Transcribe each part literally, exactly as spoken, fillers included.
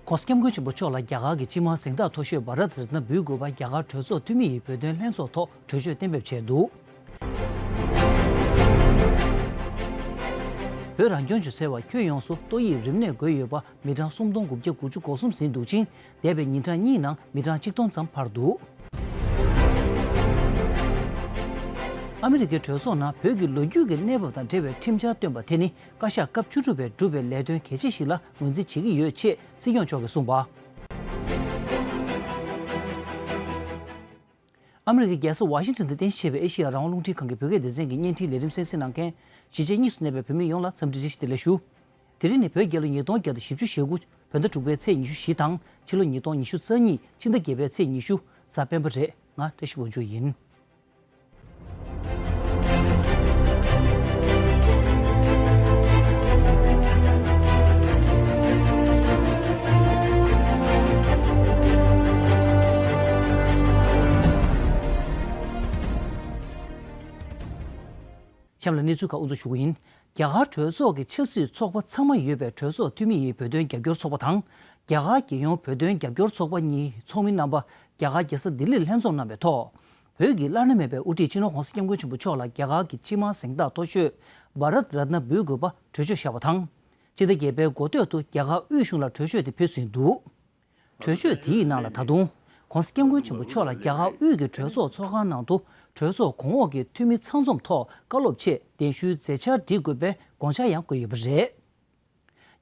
༸གོང་ས་༸སྐྱབས་མགོན་ཆེན་པོ་མཆོག་ལ་རྒྱ་གར་གྱི་སྤྱི་དམངས་གཟེངས་རྟགས་མཐོ་ཤོས་བྷ་རཏ་རཏྣ་འབུལ་དགོས་པ་རྒྱ་གར་གྲོས་ཚོགས་འཐུས་མི་ཡིས་བོད་དོན་ལྷན་ཚོགས་ཐོག་གྲོས་ཆོད་གཏན་འབེབས་བྱས་འདུག་བོད་རང་སྐྱོང་ལྗོངས་ཟེར་བ་ཁྱོན་ཡོངས་སུ་ཏོག་དབྱིབས་རིམས་ནད་འགོས་ཡོད་པ་མི་གྲངས་སུམ་སྟོང་དགུ་བརྒྱ་དགུ་བཅུ་གོ་གསུམ་ཟིན་འདུག་ཅིང་། འདས་པའི་ཉིན་གྲངས་གཉིས་ནང་མི་གྲངས་གཅིག་སྟོང་ཙམ་འཕར་འདུག་ཨ་མི་རི་ཀའི་གྲོས་ཚོགས་ནང་བོད་ཀྱི་ལོ་རྒྱུས་ཀྱི་གནས་བབ་དང་འབྲེལ་བའི་ཁྲིམས་འཆར་བཏོན་པ་དེ་ནི་བཀའ་ཤག་སྐབས་བཅུ་དྲུག་པས་བསྒྲུབས་པའི་ལས་དོན་གལ་ཆེ་ཞིག་ལ་ངོས་འཛིན་བྱེད་ཀྱི་ཡོད་ཅེས་སྲིད་སྐྱོང་མཆོག་གིས་གསུངས་པ། ཨ་མི་རི་ཀའི་རྒྱལ་ས་ཝ་ཤིང་ཊོན་དུ་རྟེན་གཞི་བྱས་པའི་ཨེ་ཤེ་ཡ་རང་དབང་རླུང་འཕྲིན་ཁང་གི་བོད་སྐད་སྡེ་ཚན་གྱི་བརྙན་འཕྲིན་ལས་རིམ་གསན་གཟིགས་གནང་མཁན་གཞིས་བྱེས་གཉིས་སུ་གནས་པའི་བོད་མི་ཡོངས་ལ་འཚམས་འདྲི་བཀྲ་ཤིས་བདེ་ལེགས་ཞུ། དེ་རིང་ནི་བོད་རྒྱལ་ལོ་ཉིས་སྟོང་བརྒྱ་དང་བཞི་བཅུ་ཞེ་དགུ། བོད་ཟླ་དྲུག་པའི་ཚེས་ཉི་ཤུ་བཞི་དང་ཕྱི་ལོ་ཉིས་སྟོང་ཉི་ཤུ་རྩ་གཉིས་ཕྱི་ཟླ་བརྒྱད་པའི་ཚེས་ཉི་ཤུ་གཟའ་སྤེན་པ་རེད། ང་བཀྲ་ཤིས་དབང་ཕྱུག་ཡིན། གཤམ་ལ་གནས་ཚུལ་ཁག་དབུ་འཛུགས་ཞུ་གི་ཡིན། རྒྱ་གར་གྲོས་ཚོགས་ཀྱི་ཆབ་སྲིད་ཚོགས་པ་ཚང་མ་ཡོད་པའི་གྲོས་ཚོགས་འཐུས་མི་ཡི་བོད་དོན་རྒྱབ་སྐྱོར་ཚོགས་པ་དང་། རྒྱ་གར་རྒྱལ་ཡོངས་བོད་དོན་རྒྱབ་སྐྱོར་ཚོགས་པ་གཉིས་ཚོགས་མི་རྣམ་པ་རྒྱ་གར་རྒྱལ་ས་ལྡི་ལིར་ལྷན་འཛོམས་གནང་བའི་ཐོག་བོད་ཀྱི་བླ་ན་མེད་པའི་དབུ་ཁྲིད་སྤྱི་ནོར་༸གོང་ས་༸སྐྱབས་མགོན་ཆེན་པོ་མཆོག་ལ་རྒྱ་གར་གྱི་སྤྱི་དམངས་གཟེངས་རྟགས་མཐོ་ཤོས་བྷ་རཏ་རཏྣ་འབུལ་དགོས་པ་གྲོས་ཆོད་བཞག་པ་དང་། སྤྱི་ཟླ་བརྒྱད་པའི་འགོ་སྟོད་དུ་རྒྱ་གར་དབུས་གཞུང་ལ་གྲོས་ཆོད་དེ་ཕུལ་ཟིན་འདུག་གྲོས་ཆོད་དེའི་ནང་ལ་ད་དུང་༸གོང་ས་༸སྐྱབས་མགོན་ཆེན་པོ་མཆོག་ལ་རྒྱ་གར་དབུས་ཀྱི་གྲོས་ཚོགས་ཚོགས་ཁང་ནང་དུ་གྲོས་ཚོགས་གོང་འོག་གི་འཐུས་མི་ཚང་འཛོམས་ཐོག་བཀའ་སློབ་ཆེད་གདན་ཞུའི་མཛད་འཆར་སྒྲིག་དགོས་པའི་དགོངས་འཆར་ཡང་བཀོད་ཡོད་པ་རེད།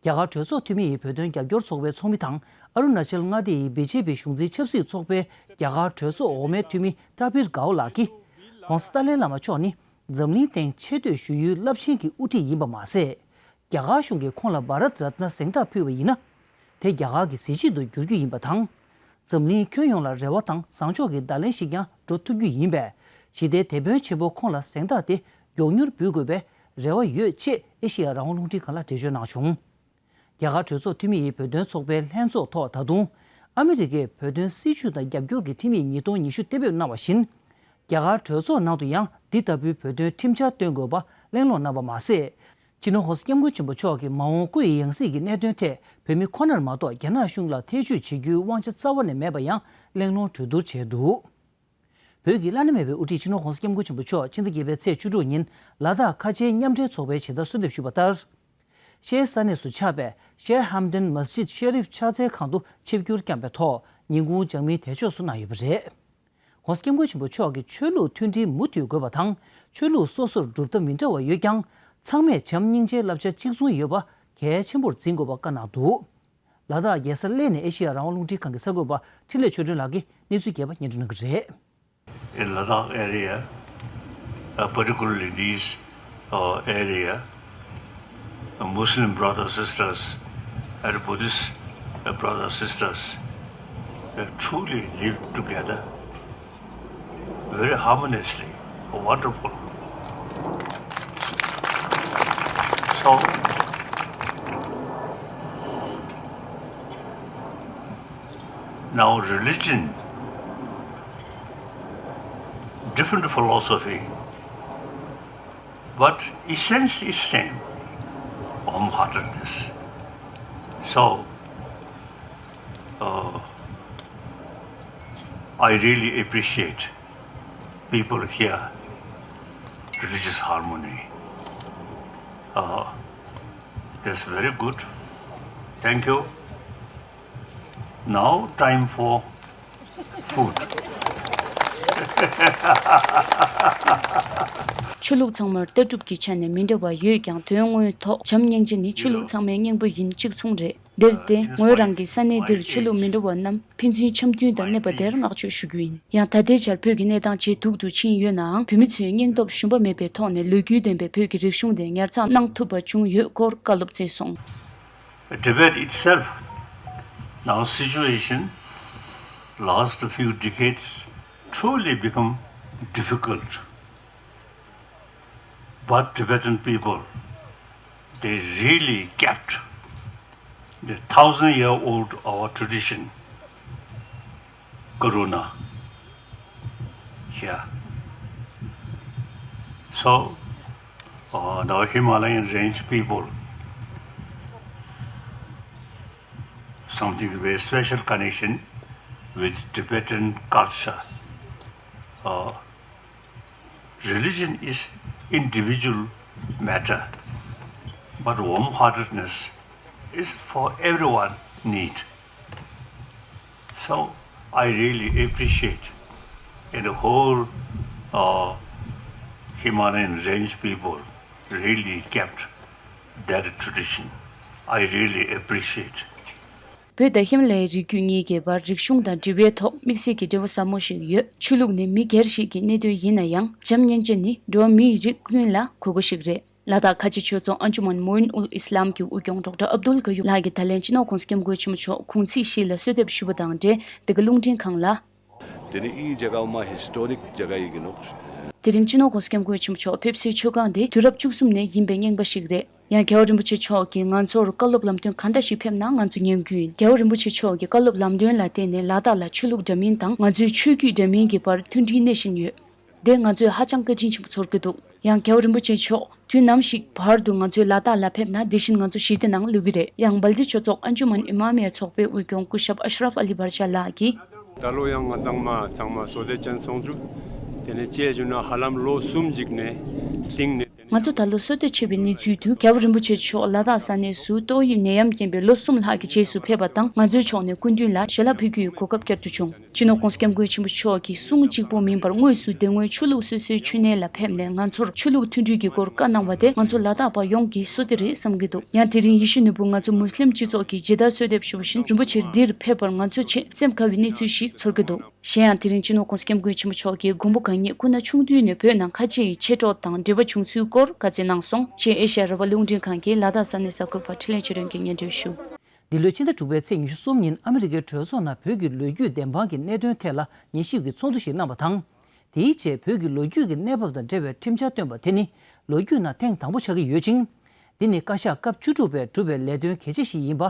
རྒྱ་གར་གྲོས་ཚོགས་འཐུས་མི་ཡི་བོད་དོན་རྒྱབ་སྐྱོར་ཚོགས་པའི་ཚོགས་མི་དང་ཨ་རུ་ན་ཅལ་མངའ་སྡེ་ཡི་བི་ཇེ་པི་གཞུང་འཛིན་ཆབ་སྲིད་ཚོགས་པའི་རྒྱ་གར་གྲོས་ཚོགས་འོག་མའི་འཐུས་མི་ཏཱ་པིར་གའོ་ལགས་ཀྱིས། ༸གོང་ས་ཏཱ་ལའི་བླ་མ་མཆོག་ནི་འཛམ་གླིང་སྟེང་ཆེ་བསྟོད་ཞུ་ཡུལ་རླབས་ཆེན་གྱི་དབུ་ཁྲིད་ཡིན་པ་མ་ཟད། རྒྱ་གར་གཞུང་གིས་ཁོང་ལ་བྷ་རཏ་རཏྣ་གཟེངས་རྟགས་ཕུལ་བ་ཡིན་ན། དེ་རྒྱ་གར་གྱི་གཟི་བརྗིད་དུ་འགྱུར་རྒྱུ་ཡིན་པ་དང་། འཛམ་གླིང་ཁྱོན་ཡོངས་ལ་རེ་བ་དང་བཟང་ཕྱོགས་ཀྱི་བརྡ་ལན་ཞིག་ཀྱང་འགྲོ་ཐུབ་རྒྱུ་ཡིན་པས། ཞི་བདེའི་དེད་དཔོན་ཆེན་པོ་ཁོང་ལ་གཟེངས་རྟགས་དེ་མགྱོགས་མྱུར་འབུལ་དགོས་པའི་རེ་བ་ཡོད་ཅེས་ཨེ་ཤེ་ཡ་རང་དབང་རླུང་འཕྲིན་ཁང་ལ་འགྲེལ་བརྗོད་གནང་བྱུང་། རྒྱ་གར་གྲོས་ཚོགས་འཐུས་མི་ཡི་བོད་དོན་ཚོགས་པའི་ལྷན་ཚོགས་ཐོག་ད་དུང་། ཨ་མི་རི་ཀས་བོད་དོན་སྲིད་བྱུས་དང་རྒྱབ་སྐྱོར་གྱི་ཁྲིམས་ཡིག་ཉིས་སྟོང་ཉི་ཤུ་གཏན་འབེབས་གནང་བ་བཞིན། རྒྱ་གར་གྲོས་ཚོགས་ནང་དུ་ཡང་འདི་ལྟ་བུའི་བོད་དོན་ཁྲིམས་འཆར་བཏོན་དགོས་པ་གླེང་སློང་གནང་བ་མ་ཟད། སྤྱི་ནོར་༸གོང་ས་༸སྐྱབས་མགོན་ཆེན་པོ་མཆོག་གིས་མ་འོངས་སྐུ་ཡི་ཡང་སྲིད་ཀྱི་གནད་དོན་ཐད་བོད་མི་ཁོ་ནར་མ་གཏོགས་རྒྱ་ནག་གཞུང་ལ་ཐེ་བྱུས་བྱེད་རྒྱུའི་དབང་ཆ་རྩ་བ་ནས་མེད་པ་ཡང་གླེང་སློང་གྲོས་བསྡུར་བྱས་འདུག་བོད་ཀྱི་བླ་ན་མེད་པའི་དབུ་ཁྲིད་སྤྱི་ནོར་༸གོང་ས་༸སྐྱབས་མགོན་ཆེན་པོ་མཆོག་ཕྱི་ཟླ་བརྒྱད་པའི་ཚེས་བཅུ་དྲུག་ཉིན་ལ་དྭགས་ཁ་ཆེའི་མཉམ་འབྲེལ་ཚོགས་པའི་ཇི་ལྟར་གསོལ་འདེབས་ཞུས་པ་ལྟར། ཤེལ་ས་གནས་སུ་ཆགས་པའི་ཤེལ་ཧམ་ཏན་མ་སི་ཇིད་ཤེ་རིབ་ཕྱག་འཚལ་ཁང་དུ་ཆིབས་བསྒྱུར་བསྐྱངས་པའི་ཐོག་ཉིན་གུང་འཇང་མིན་དལ་མཆོག་སུ་གནང་ཡོད་པ་རེད། ༸གོང་ས་༸སྐྱབས་མགོན་ཆེན་པོ་མཆོག་གིས་ཆོས་ལུགས་མཐུན་སྒྲིལ་མུ་མཐུད་དགོས་པ་དང་། ཆོས་ལུགས་སོ་སོར་གྲུབ་མཐའ་མི་འདྲ་བ་ཡོད་ཀྱང་། ཚང་མས་བྱམས་སྙིང་རྗེའི་བསླབ་བྱ་གཅིག་མཚུངས་ཡོད་པ་གལ་ཆེན་པོར་འཛིན་དགོས་པ་བཀའ་གནང་འདུག་ལ་དྭགས་རྒྱལ་ས་གླེ་ནས་ཨེ་ཤེ་ཡ་རང་དབང་རླུང་འཕྲིན་ཁང་གི་གསར་འགོད་པ་འཕྲིན་ལས་ཆོས་སྒྲོན་ལགས་ཀྱིས་གནས་ཚུལ་རྒྱས་པ་སྙན་སྒྲོན་གནང་གི་རེད། In Ladakh area, uh, particularly these, uh, area, the Muslim brothers, sisters, and Buddhist, uh, brothers, sisters, they truly live together very harmoniously. Wonderful. So, now religion, different philosophy, but essence is same, Om heartedness. So, uh, I really appreciate people here, religious harmony. Uh, that's very good. Thank you. Now time for food. ཆོས་ལུགས་ཚང་མར་ལྟ་གྲུབ་ཀྱི་ཆ་ནས་མི་འདྲ་བ་ཡོད་ཀྱང་དོན་དངོས་ཐོག་བྱམས་སྙིང་རྗེ་ནི་ཆོས་ལུགས་ཚང་མའི་སྙིང་པོ་ཡིན་གཅིག་མཚུངས་རེད། འདིར་བརྟེན་ངོས་རང་གིས་ས་གནས་འདིར་ཆོས་ལུགས་མི་འདྲ་བ་རྣམས་ཕན་ཚུན་འཆམ་མཐུན་དང་གནས་པ་དེར་བསྔགས་བརྗོད་ཞུ་རྒྱུ་ཡིན། ཡང་ད་ལྟའི་ཆར་བོད་ཀྱི་གནས་སྟངས་ཇེ་སྡུག་ཏུ་ཕྱིན་ཡོད་ནའང་བོད་མི་ཚོས་སྙིང་སྟོབས་ཞུམ་པ་མེད་པའི་ཐོག་ནས་ལོ་རྒྱུས་ལྡན་པའི་བོད་ཀྱི་རིག་གཞུང་དེ་ཉར་ཚགས་གནང་ཐུབ་པ་བྱུང་ཡོད་སྐོར་བཀའ་སློབ་སྩལ་སོང་། Tibet itself, now situation, last few decades, truly become difficult. But Tibetan people, they really kept the thousand-year-old our tradition, Karuna, here. So, uh, the Himalayan range people, Something very special connection with Tibetan culture. Uh, religion is individual matter, but warm-heartedness is for everyone need. So I really appreciate in the whole uh, Himalayan range people really kept that tradition. I really appreciate. བོད་དང་ཧི་མ་ལ་ཡའི་རི་རྒྱུད་གཉིས་ཀྱི་བར་རིག་གཞུང་དང་འབྲེལ་བའི་ཐོག་དམིགས་བསལ་གྱི་འབྲེལ་བ་ཟབ་མོ་ཞིག་ཡོད། ཆོས་ལུགས་ནི་མི་སྒེར་ཞིག་གི་གནད་དོན་ཡིན་ན་ཡང་། བྱམས་སྙིང་རྗེ་ནི་འགྲོ་བ་མིའི་རིགས་ཀུན་ལ་དགོས་མཁོ་ཞིག་རེད། ལ་དྭགས་ཁ་ཆེ་ཆོས་ཚོགས་ཨན་ཇུ་མན་མོ་ཨིན་ཨུལ་ཨི་སི་ལམ་གྱི་དབུ་སྐྱོང་ཌོག་ཊར་ཨབ་དུལ་ག་ཡུམ་ལགས་ཀྱིས་ད་ལན་སྤྱི་ནོར་༸གོང་ས་༸སྐྱབས་མགོན་ཆེན་པོ་མཆོག་གུང་ཚིགས་ཤིག་ལ་གསོལ་འདེབས་ཞུས་པ་དང་འབྲེལ། འདི་ག་རླུང་འཕྲིན་ཁང་ལ། དེ་ནི་ཨི་ཇ་གའོ་མ་ཧི་སི་ཊོ་རིག་ཇ་ག་ཡི་གི་ནོག་དེ་རིང་སྤྱི་ནོར་༸གོང་ས་༸སྐྱབས་མགོན་ཆེན་པོ་མཆོག་ཕེབས་སའི་མཆོད་ཁང་དེ་དུས་རབས་བཅུ་གསུམ་ནས་ཡིན་པའི་རྙིང་པ་ཞིག་རེད། ཡང་རྒྱལ་བ་རིན་པོ་ཆེ་མཆོག་གིས་ང་ཚོར་བཀའ་སློབ་ལམ་སྟོན་ག་འདྲ་ཞིག་ཕེབས་ན་ང་ཚོ་ཉན་གྱི་ཡིན། རྒྱལ་བ་རིན་པོ་ཆེ་མཆོག་གི་བཀའ་སློབ་ལམ་སྟོན་ལ་བརྟེན་ནས་ལ་དྭགས་ལ་ཆོས་ལུགས་འདྲ་མིན་དང་ང་ཚོའི་ཆོས་བརྒྱུད་འདྲ་མིན་གྱི་བར་མཐུན་སྒྲིལ་སྣེ་བཞིན་ཡོད། དེ་ང་ཚོས་ཧ་ཅང་བཀའ་དྲིན་ཆེན་པོ་ཚོར་གྱི་འདུག་ཡང་རྒྱལ་བ་རིན་པོ་ཆེ་མཆོག་དུས་ནམ་ཞིག་བར་དུ་ང་ཚོའི་ལ་དྭགས་ལ་ཕེབས་ན་དེ་བཞིན་ང་ཚོ་ཞི་བདེ་ནང་ལུས་ཀྱི་རེད། ཡང་སྦལ་ཏི་ཆོས་ཚོགས་ཨན་ཇུ་མན་ཨི་མ་མི་ཡ་ཚོགས་པའི་དབུ་སྐྱོང་སྐུ་ཞབས་ཨ་ཤ་རབ་ཨ་ལི་བར་ཤ་ལགས་ཀྱིས། ད་ལོ་ཡང་ང་དང་མ་ཚང་མ་བསོད་བདེ་ཅན་སོང་བྱུང་། དེ་ནས་ཅེས་ཞུ་ན་ཧ་ལམ་ལོ་གསུམ་ཅིག་ནས་སྟེང་ནས། ང་ཚོ་ད་ལོ་བསོད་བདེ་ཆེ་བའི་གནས་ཚུལ་དུ་རྒྱལ་བ་རིན་པོ་ཆེ་མཆོག་ལ་དྭགས་ས་གནས་སུ་ཏོག་དབྱིབས་ནད་ཡམས་རྐྱེན་པས་ལོ་གསུམ་ལྷག་གི་རྗེས་སུ་ཕེབས་པ་དང་ང་ཚོའི་ཕྱོགས་ནས་སྐུ་མདུན་ལ་ཞལ་ལག་ཕུལ་རྒྱུའི་གོ་སྐབས་བསྐྱར་དུ་བྱུང་། སྤྱི་ནོར་༸གོང་ས་༸སྐྱབས་མགོན་ཆེན་པོ་མཆོག་གིས་གསུང་གཅིག་པོ་མིན་པར་དངོས་སུ་དེ་སྔོན་ཆོས་ལུགས་སོ་སོའི་མཆོད་གནས་ལ་ཕེབས་ནས་ང་ཚོར་ཆོས་ལུགས་མཐུན་སྒྲིལ་གྱི་སྐོར་བཀའ་གནང་བ་དེ་ང་ཚོ་ལ་དྭགས་པ་ཡོངས་ཀྱིས་བསོད་བདེ་རེད་བསམ་གྱི་འདུག་ཡང་དེ་རིང་ཡིད་བཞིན་ནོར་བུ་ང་ཚོ་མུས་ལིམ་སྤྱི་ཚོགས་ཀྱི་མཇལ་དར་གསོལ་འདེབས་ཞུ་བ་བཞིན་རིན་པོ་ཆེ་འདིར་ཕེབས་པར་ང་ཚོ་ཆེས་སེམས་དགའ་བའི་གནས་ཚུལ་ཞིག་ཚོར་གྱི་འདུག་གཞན་ཡང་དེ་རིང་སྤྱི་ནོར་༸གོང་ས་༸སྐྱབས་མགོན་ཆེན་པོ་མཆོག་གིས་མགོན་པོ་གང་ཉིད་སྐུ་ན་ཆུང་དུས་ནས་བོད་ནང་ཁ་ཆེ་ཡི་མཆེད་གྲོགས་དང་འབྲེལ་བ་བྱུང་ཚུལ་སྐོར་བཀའ་སྩལ་གནང་སོང་། ཅེས་ཨེ་ཤ་ཡ་རང་དབང་རླུང་འཕྲིན་ཁང་གི་ལ་དྭགས་ས་གནས་གསར་འགོད་པ་འཕྲིན་ལས་ཆོས་སྒྲོན་གྱིས་སྙན་སྒྲོན་ཞུ། འདི་ལོའི་ཕྱི་ཟླ་དྲུག་པའི་ཚེས་ཉི་ཤུ་གསུམ་ཉིན་ཨ་མི་རི་ཀའི་གྲོས་ཚོགས་ནང་བོད་ཀྱི་ལོ་རྒྱུས་བདེན་དཔང་གི་གནད་དོན་ཐད་ལ་ཉན་ཞིབ་ཀྱི་ཚོགས་འདུ་ཞིག་གནང་བ་དང་། དེའི་རྗེས་བོད་ཀྱི་ལོ་རྒྱུས་ཀྱི་གནས་བབ་དང་འབྲེལ་བའི་ཁྲིམས་འཆར་བཏོན་པ་དེ་ནི་ལོ་རྒྱུས་ནང་ཐེངས་དང་པོ་ཆགས་ཀྱི་ཡོད་ཅིང་། འདི་ནི་བཀའ་ཤག་སྐབས་བཅུ་དྲུག་པས་བསྒྲུབས་པའི་ལས་དོན་གལ་ཆེ་ཞིག་ཡིན་པ་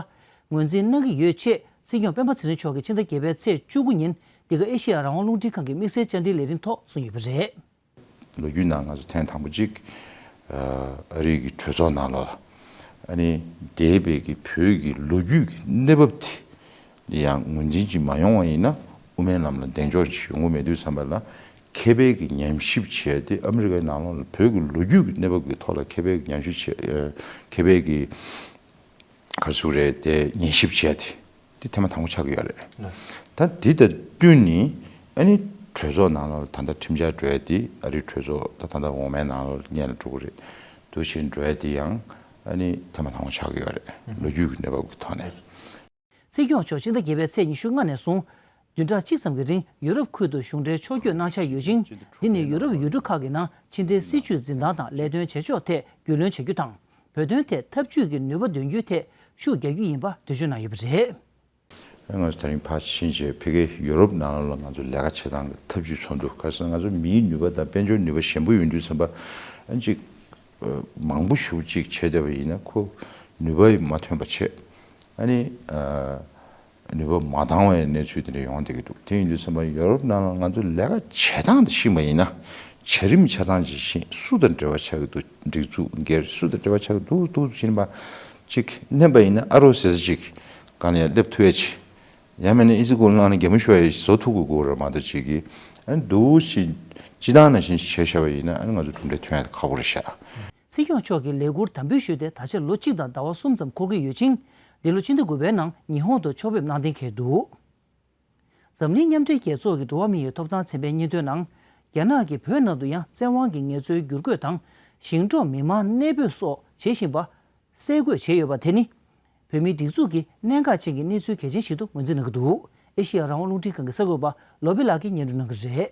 ངོས་འཛིན་གནང་གི་ཡོད་ཅེས་སྲིད་སྐྱོང་སྤེན་པ་ཚེ་རིང་མཆོག་གིས་ཕྱི་ཟླ་བརྒྱད་པའི་ཚེས་བཅུ་དགུ་ཉིན་འདི་ག་ཨེ་ཤེ་ཡ་རང་དབང་རླུང་འཕྲིན་ཁང་གི་དམིགས་བསལ་བཅར་འདྲིའི་ལས་རིམ་ཐོག་གསུངས་ཡོད་པ་རེད། ལོ་རྒྱུས་ནང་ང་ཚོ་ཐེངས་དང་པོ་གཅིག་ཨ་རིའི་གི་གྲོས་ཚོགས་ནང་ལ་ཨ་ནི་འདས་པའི་གི་བོད་ཀྱི་ལོ་རྒྱུས་ཀྱི་གནས་བབ་དེ་ཡང་ངོས་འཛིན་ཅིག་མ་ཡོང་བ་ཡིན་ན་དབུ་མའི་ལམ་ལ་གདེང་འཇོག་ཅིག་ཡོང་གི་མེད་དུས་ཙམ་པ་ལ་མཁས་པའི་གི་ཉམས་ཞིབ་བྱས་ཏེ་ཨ་མི་རི་ཀའི་ནང་ལོགས་ལ་བོད་ཀྱི་ལོ་རྒྱུས་ཀྱི་གནས་བབ་ཀྱི་ཐོག་ལ་མཁས་པའི་གི་ཉམས་ཞིབ་བྱས་ཨ་མཁས་པའི་གི་ག་རེ་ཟེར་དགོས་རེད་དེ་ཉན་ཞིབ་བྱས་ཏེ་དེ་ཐེངས་མ་དང་པོ་ཆགས་ཀྱི་ཡོད་རེད། ལགས་སོ། ད་འདི་དང་བསྟུན་ནས་ཨ་ནི་གྲོས་ཚོགས་ནང་ལ་ད་ལྟ་ཁྲིམས་འཆར་འགྲོ་ཡ་དེ་ཨ་རིའི་གྲོས་ཚོགས་ད་ད་ལྟ་འོག་མའི་ནང་ལ་སྔོན་ལ་འགྲོ་གི་རེད། འདུག་བྱས་འགྲོ་ཡ་དེ་ཡང་ཨ་ནི་ཐེངས་མ་དང་པོ་ཆགས་ཀྱི་ཡོད་རེད། ལོ་རྒྱུས་ཀྱི་གནས་བབ་ཀྱི་ཐོག་ནས། སྲིད་སྐྱོང་མཆོག་ཕྱི་ཟླ་བརྒྱད་པའི་ཚེས་ཉི་ཤུ་ལྔ་ནས་བཟུང་བདུན་ཕྲག་གཅིག་ཙམ་གྱི་རིང་ཡུ་རོབ་ཁུལ་དུ་གཞུང་འབྲེལ་ཕྱོགས་བསྐྱོད་གནང་འཆར་ཡོད་ཅིང་། འདི་ནི་ཡུ་རོབ་ཡུལ་གྲུ་ཁག་གི་ནང་ཕྱི་འབྲེལ་སྲིད་བྱུས་འཛིན་སྟངས་དང་ལས་དོན་བྱེད་ཕྱོགས་ཐད་རྒྱུས་ལོན་བྱ་རྒྱུ་དང་། བོད་དོན་ཐད་འཐབ་ཇུས་ཀྱི་ནུས་པ་འདོན་རྒྱུའི་ཐད་ཤུགས་རྒྱག་རྒྱུ་ཡིན་པ་འགྲེལ་བརྗོད་གནང་ཡོད་པ་རེད། ང་ཚོ་དེ་རིང་ཕར་ཕྱིན་རྗེས་ཕ་གིའི་ཡུ་རོབ་ནང་ལ་ང་ཚོ་ལས་ཀ་བྱེད་སྟངས་ཀྱི་འཐབ་ཇུས་ཚོགས་འདུ་ག་རེ་ཟེར་ན་ང་ཚོ་མིའི་ནུས་པ་དང་དཔལ་འབྱོར་ནུས་པ་ཞན་པོ་ཡོང་དུས་ཙམ་པ་ཨ་ཅིག་མང་པོ་ཞེ་པོ་ཅིག་བྱས་བསྡད་པ་ཡིན་ན་ཁོ་ནུས་པ་མ་ཐོན་པ་བྱས། ཨ་ནི་ནུས་པ་མ་འདང་བའི་གནས་ཚུལ་དེ་འདྲ་ཡོང་བསྡད་ཀྱི་འདུག་དེ་ཡིན་དུས་ཙམ་པ་ཡོ་རོབ་ནང་ལ་ང་ཚོ་ལས་ཀ་བྱེད་སྟངས་དེ་ཤེས་པ་ཡིན་ན་བྱ་རིམ་ཆ་ཚང་ཅིག་ཤེས། སུ་དང་འབྲེལ་བ་ཆགས་ཀྱི་འདུག་སྒྲིག་འཛུགས་སྒེར་སུ་དང་འབྲེལ་བ་ཆགས་ཀྱི་འདུག་འདུག་བྱས་པ་ཅིག་མནན་པ་ཡིན་ན་ཨ་རོ་ཟེར་ས་ཅིག་གང་ལ་ཡང་སླེབས་ཐུབ་ཡ་ཅིག་ཡང་མིན་ན་ཨི་ཙི་ཀོ་བླངས་ནས་རྒྱ་མོ་ཤོར་ཡ་བཟོ་ཐུབ་དགོས་དགོས་རེད་མ་གཏོགས་ཅིག་གིས་ཨ་ནི་འདུག་སེ་སྤྱི་བཏང་ནང་བཞིན་བྱས་བཞག་པ་ཡིན་ན་ཨ་ནི་ང་ཚོ་གྲུབ་འབྲས་ཐོན་ཡ་དེ་ཁག་པོ་རེད་ཤག་སྲིད་སྐྱོང་མཆོག་གིས་ལས་འཁུར་དམ་འབུལ་ཞུས་ཏེ་ད་ཆ་ལོ་གཅིག་དང་ཟླ་བ་གསུམ་ཙམ་འཁོར་གྱི་ཡོད་ཅིང་། འདི་ལོ་ཕྱི་ཟླ་དགུ་པའི་ནང་ཉི་ཧོང་དུ་ཕྱོགས་ཕེབས་གནང་གཏན་འཁེལ་འདུག་འཛམ་གླིང་མཉམ་འབྲེལ་རྒྱལ་ཚོགས་ཀྱི་འགྲོ་བ་མིའི་ཐོབ་ཐང་ཚན་པའི་སྙན་ཐོའི་ནང་། རྒྱ་ནག་གིས་བོད་ནང་དུ་ཡང་བཙན་དབང་གིས་ངལ་རྩོལ་བསྒྱུར་བཀོད་དང་ཞིང་འབྲོག་མི་མང་གནས་སྤོས་སོགས་བྱེད་བཞིན་པ་གསལ་འགོད་བྱས་ཡོད་པ་དེ་ནི། བོད་མིའི་སྒྲིག་འཛུགས་ཀྱི་གནད་འགག་ཅན་གྱི་གནས་ཚུལ་གལ་ཆེན་ཞིག་ཏུ་ངོས་འཛིན་གནང་གི་འདུག་ཨེ་ཤེ་ཡ་རང་དབང་རླུང་འཕྲིན་ཁང་གི་གསར་འགོད་པ་ལོ་པི་ལགས་ཀྱིས་སྙན་སྒྲོན་གནང་གི་རེད།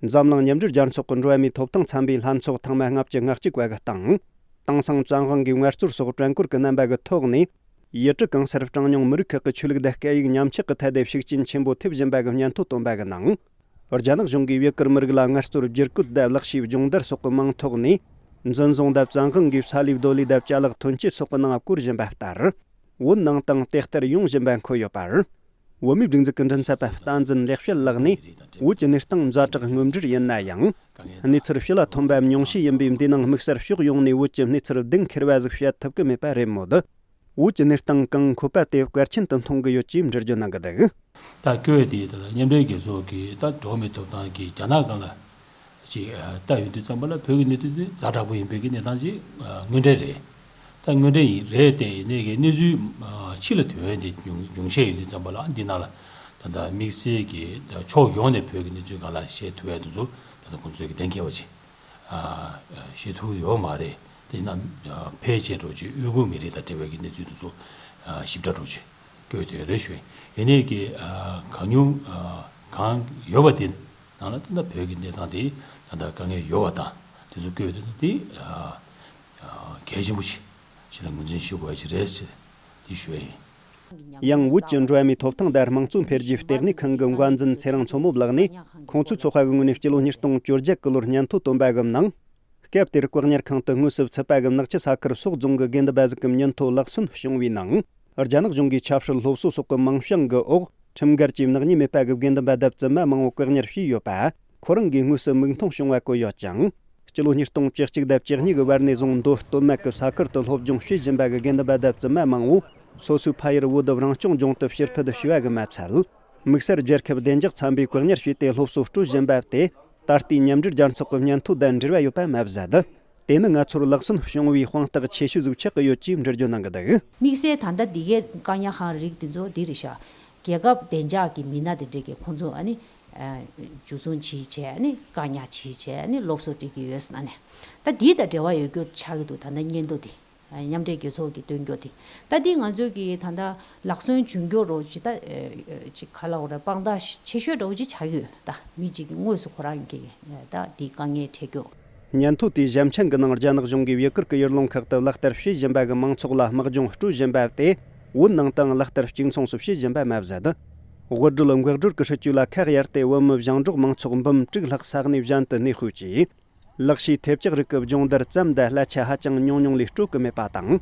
འཛམ་གླིང་མཉམ་འབྲེལ་རྒྱལ་ཚོགས་ཀྱི་འགྲོ་བ་མིའི་ཐོབ་ཐང་ཚན་པའི་ལྷན་ཚོགས་ཐེངས་མ་ལྔ་བཅུ་ང་གཅིག་པ་གི་སྟེང་། དེང་སང་བཙན་དབང་གིས་ངལ་རྩོལ་སོགས་བཀྲམ་བཀོལ་གྱི་རྣམ་པ་གི་ཐོག་ནས་ཡུལ་གྲུ་གང་སར་གྲངས་ཉུང་མི་རིགས་ཁག་གི་ཆོས་ལུགས་དང་སྐད་ཡིག་ཉམས་ཆག་གི་ཐད་དེ་ཤུགས་རྐྱེན་ཆེན་པོ་ཐེབས་བཞིན་པ་གི་སྙན་ཐོ་བཏོན་པ་གི་ནང་། རྒྱ་ནག་གཞུང་གིས་ཡུ་གུར་མི་རིགས་ལ་ངལ་རྩོལ་བསྒྱུར་བཀོད་དང་ལག་ཤེས་སྦྱོང་བརྡར་སོགས་ཀྱི་མིང་ཐོག་ནས་འཛིན་བཟུང་དང་བཙན་དབང་གིས་ཕྱྭ་ལེབ་རྡོ་ལེབ་དང་ཅ་ལག་ཐོན་སྐྱེད་སོགས་ཀྱི་ནང་བསྐོར་བཞིན་པ་ལྟར། བོད་ནང་དང་དེ་ལྟར་ཡོང་བཞིན་པ་འཁོད་ཡོད་པར། བོད་མིའི་སྒྲིག་འཛུགས་ཀྱི་མགྲིན་ཚབ་པ་བསྟན་འཛིན་ལེགས་བཤད་ལགས་ནས། བོད་ཀྱི་གནས་སྟངས་ཛ་དྲག་མངོན་འགྱུར་ཡིན་ན་ཡང་། གནས་ཚུལ་ཕྱི་ལ་ཐོན་པ་ཉུང་ཤས་ཡིན་པས། འདིའི་ནང་དམིགས་བསལ་ཕྱོགས་ཡོངས་ནས་བོད་ཀྱི་གནས་ཚུལ་གདེང་འཁེལ་བ་ཟིག་བཤད་ཐུབ་ཀྱི་མེད་པ་རེད་མོད། བོད་ཀྱི་གནས་སྟངས་གང་འཁོད་པ་དེ་གལ་ཆེན་དུ་མཐོང་གི་ཡོད་ཅེས་འགྲེལ་བརྗོད་གནང་གི་འདུག། ད་བཀོད་དེ་ད་ལྟ་མཉམ་འབྲེལ་རྒྱལ་ཚོགས་ཀྱི་ད་འགྲོ་བ་མིའི་ཐོབ་ཐང་གི་རྒྱ་ནག་སྒང་ལ་ཅིག་ལྟ་ཡོང་དུས་ཙམ་པ་ལ་བོད་ཀྱི་གནད་དོན་དེ་ཛ་དྲག་པོ་ཡིན་པའི་གི་གནས་སྟངས་ཅིག་དངོས་འབྲེལ་རེད། ད་དངོས་འབྲེལ་ཡིན་རེད་དེ་ཡིན་ནའི་གི་གནས་ཚུལ་ཕྱི་ལ་ཐོན་ཡོང་དུས་ཉུང་ཉུང་ཤས་ཡོང་དུས་ཙམ་པ་ལ་འདི་ནང་ལ་ད་ལྟ་དམིགས་བསལ་གྱི་ད་ཕྱོགས་ཡོངས་ནས་བོད་ཀྱི་གནས་ཚུལ་སྒང་ལ་བཤད་ཐུབ་ཡ་དེ་ཚོ་ད་ལྟ་ཁོང་ཚོའི་གི་གཏན་འཁེལ་བ་ཅིག་ཨ། ཤེས་ཐུབ་ཡོད་མ་རེད། དེ་ན་ཕལ་ཆེར་འགྲོ་ཆེད་ཨུ་གུར་མི་རིགས་དང་འབྲེལ་བའི་གི་གནས་ཚུལ་དེ་ཚོ་ཞིབ་ཕྲ་འགྲོ་ཆེད་བཀོད་དེ་རེད་ཞུ། ཡིན་ནའི་གི་གང་མྱུར་གང་ཡོད་པ་དེ་ནང་ལ་ད་ལྟ་བོད་ཀྱི་གནས་སྟངས་དེ་ད་ལྟ་དཀའ་ངལ་ཡོད་པ་དང་དེ་ཚོ་བཀོད་དེ་དེ་གལ་ཆེན་པོ་ཞིག་ཞིག་ལ་ངོས་འཛིན་ཞུ་དགོས་ཡ་ཞིག་རེད་ཟེར་དེ་ཞུ་ཡ་ཡིན། ཡང་བོད་ཀྱི་འགྲོ་བ་མིའི་ཐོབ་ཐང་དང་དམངས་གཙོ་འཕེལ་རྒྱས་ལྟེ་གནས་ཁང་གི་འགོ་འཛིན་ཚེ་རིང་མཚོ་མོ་ལགས་ནས། ཁོང་ཚོའི་ཚོགས་པ་གི་ངོས་ནས་སྤྱི་ལོ་ཉིས་སྟོང་བཅོ་བརྒྱད་གི་ལོར་སྙན་ཐོ་བཏོན་པ་གི་ནང་། སྐབས་དེར་བཀག་ཉར་ཁང་དུ་དངོས་སུ་ཚུད་པ་གི་ནག་ཆུ་ས་ཁུལ་སོག་རྫོང་གི་དགེ་འདུན་པ་ཟིག་གི་མྱུར་ཐོ་ལག་སོན་བྱུང་བའི་ནང་། རྒྱ་ནག་གཞུང་གིས་ཆབ་སྲིད་སློབ་གསོ་སོགས་ཀྱི་མིང་བྱང་གི་འོག་ཁྲིམས་འགལ་གྱིས་ནག་ཉེས་མེད་པ་གི་དགེ་འདུན་པ་ལྡབ་ཙམ་མ་མང་བོ་བཀག་ཉར་བྱས་ཡོད་པ། ཁོ་རང་གིས་དངོས་སུ་མིག་མཐོང་བྱུང་བ་བཀོད་ཡོད་ཅིང་། སྤྱི་ལོ་ཉིས་སྟོང་བཅུ་གཅིག་དང་བཅུ་གཉིས་ཀྱི་བར་ནས་བཟུང་མདོ་སྟོད་སྨད་ཀྱི་ས་ཁུལ་དུ་སློབ་སྦྱོང་བྱེད་བཞིན་པ་གི་དགེ་འདུན་པ་ལྡབ་ཙམ་མ་མང་བོ་སོ་སོའི་ཕ་ཡུལ་བོད་རང་སྐྱོང་ལྗོངས་དུ་ཕྱིར་ཕུད་བྱས་པ་གི་མ་ཚད། དམིགས་བསལ་རྒྱལ་ཁབ་བདེ་འཇགས་ཚན་པས་བཀག་ཉར་བྱས་ཏེ་སློབ་གསོ་སྤྲོད་བཞིན་པ་དེ་ད་ལྟའི་མཉམ་འབྲེལ་རྒྱལ་ཚོགས་ཀྱི་སྙན་ཐོ་དང་འབྲེལ་བ་ཡོད་པ་མ་ཟད། དེ་ནི་ང་ཚོར་ལག་སོན་བྱུང་བའི་དཔང་རྟགས་ཆེ་ཤོས་ཟིག་ཆགས་ཀྱི་ཡོད་ཅེས་འགྲེལ་བརྗོད་གནང་གི་འདུག། དམིགས་བསལ་ད་ལྟ་འདི་གའི་བཀག་ཉར་ཁང་རིགས་འདི་ཚོ་འདི་རེད་ཤག། རྒྱལ་ཁབ་བདེ་འཇགས་ཀྱི་མི་སྣ་དེ་འདྲས་ཀྱིས་ཁོང་ཚོ་ཨ་ནི་འཇུ་བཟུང་བྱས་བྱས་ཨ་ནི་བཀག་ཉར་བྱས་བྱས་ཨ་ནི་སློབ་གསོ་སྤྲད་ཀྱི་ཡོད་ཟེར་ན་ནས། ད་འདི་དང་འབྲེལ་བ་ཡོད་རྒྱུ་ཆགས་ཀྱི་འདུག། ད་ལྟ་སྙན་ཐོ་འདི་མཉམ་འབྲེལ་རྒྱལ་ཚོགས་ཀྱིས་བཏོན་རྒྱུ་འདི་ད་འདི་ང་ཚོའི་གི་ད་ལྟ་ལག་སོན་བྱུང་རྒྱུ་རོ་ཅི་ད་ཅི་ག་ལ་འོ་ར་དཔང་རྟགས་ཆེ་ཤོས་འདྲ་བོ་ཅིག་ཆགས་ཀྱི་ཡོད། ད་མི་གཅིག་གིས་དངོས་སུ་ཁོ་རང་གིས་ད་འདི་དཀའ་ངལ་འཕྲད་རྒྱུ། སྙན་ཐོ་དེའི་ཞབས་མཆན་གྱི་ནང་རྒྱ་ནག་གཞུང་གིས་ཡུ་གུར་གྱི་ཡུལ་ལུང་ཁག་ཏུ་ལག་བསྟར་བྱེད་བཞིན་པ་གི་མང་ཚོགས་ལ་དམག་སྦྱོང་སྤྲོད་བཞིན་པ་དེ་བོད་ནང་དུའང་ལག་བསྟར་གཅིག་མཚུངས་སུ་བྱེད་བཞིན་པ་མ་ཟད། དབུལ་སྒྲོལ་འགག་སྒྲོལ་གྱི་སྲིད་ཇུས་ལ་ཁ་གཡར་ཏེ་བོད་མི་ཞིང་འབྲོག་མང་ཚོགས་འབུམ་དྲུག་ལྷག་ས་གནས་གཞན་དུ་གནས་སྤོས་ཀྱིས། ལག་ཤེས་ཐེབས་རྩ་རིགས་ཀྱི་སྦྱོང་བརྡར་ཙམ་དང་གླ་ཆ་ཧ་ཅང་ཉུང་ཉུང་ལས་སྤྲོད་ཀྱི་མེད་པ་དང་།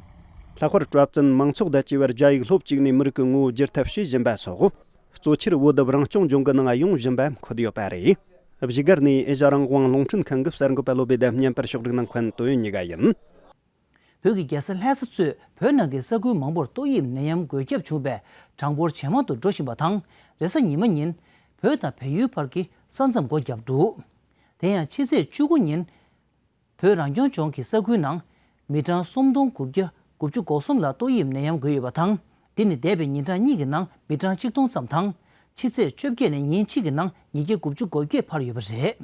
ལྷག་པར་སྤྲོ་བཙུན་མང་ཚོགས་དང་བཅས་པར་རྒྱ་ཡིག་སློབ་བཅུག་ནས་མི་རིགས་ཀྱི་ངོ་བོ་བསྒྱུར་ཐབས་བྱེད་བཞིན་པ་སོགས། གཙོ་ཆེར་བོད་དུ་རང་སྐྱོང་ལྗོངས་ཀྱི་ནང་ཡོང་བཞིན་པ་འཁོད་ཡོད་པ་རེད། བཞུགས་སྒར་ནས་ཨེ་ཤ་རང་དབང་རླུང་འཕྲིན་ཁང་གི་གསར་འགོད་པ་བློ་བྷེ་དང་བརྙན་པར་ཕྱོགས་སྒྲིག་གནང་མཁན་ཏོ་ཡོན་གཉིས་ཀ་ཡིན། བོད་ཀྱི་རྒྱལ་ས་ལྷ་ས་གཙོས་བོད་ནང་གི་ས་ཁུལ་མང་པོར་ཏོག་དབྱིབས་ནད་ཡམས་འགོས་ཁྱབ་བྱུང་བས་གྲངས་འབོར་ཇེ་མང་དུ་འགྲོ་བཞིན་པ་དང་། རེས་གཟའ་ཉི་མ་ཉིན་བོད་དང་བལ་ཡུལ་བར་གྱི་ས་མཚམས་སྒོ་བརྒྱབ་འདུག། དེ་ཡང་ཕྱི་ཚེས་བཅུ་དགུ་ཉིན་བོད་རང་སྐྱོང་ལྗོངས་ཀྱི་ས་ཁུལ་ནང་མི་གྲངས་སུམ་སྟོང་དགུ་བརྒྱ་དགུ་བཅུ་གོ་གསུམ་ལ་ཏོག་དབྱིབས་ནད་ཡམས་འགོས་ཡོད་པ་དང་། འདི་ནི་འདས་པའི་ཉིན་གྲངས་གཉིས་ཀྱི་ནང་མི་གྲངས་གཅིག་སྟོང་ཙམ་དང་། ཕྱི་ཚེས་བཅོ་བརྒྱད་ནས་ཉིན་གཅིག་གི་ནང་ཉིས་བརྒྱ་དགུ་བཅུ་གོ་བརྒྱད་འཕར་ཡོད་པ་རེད།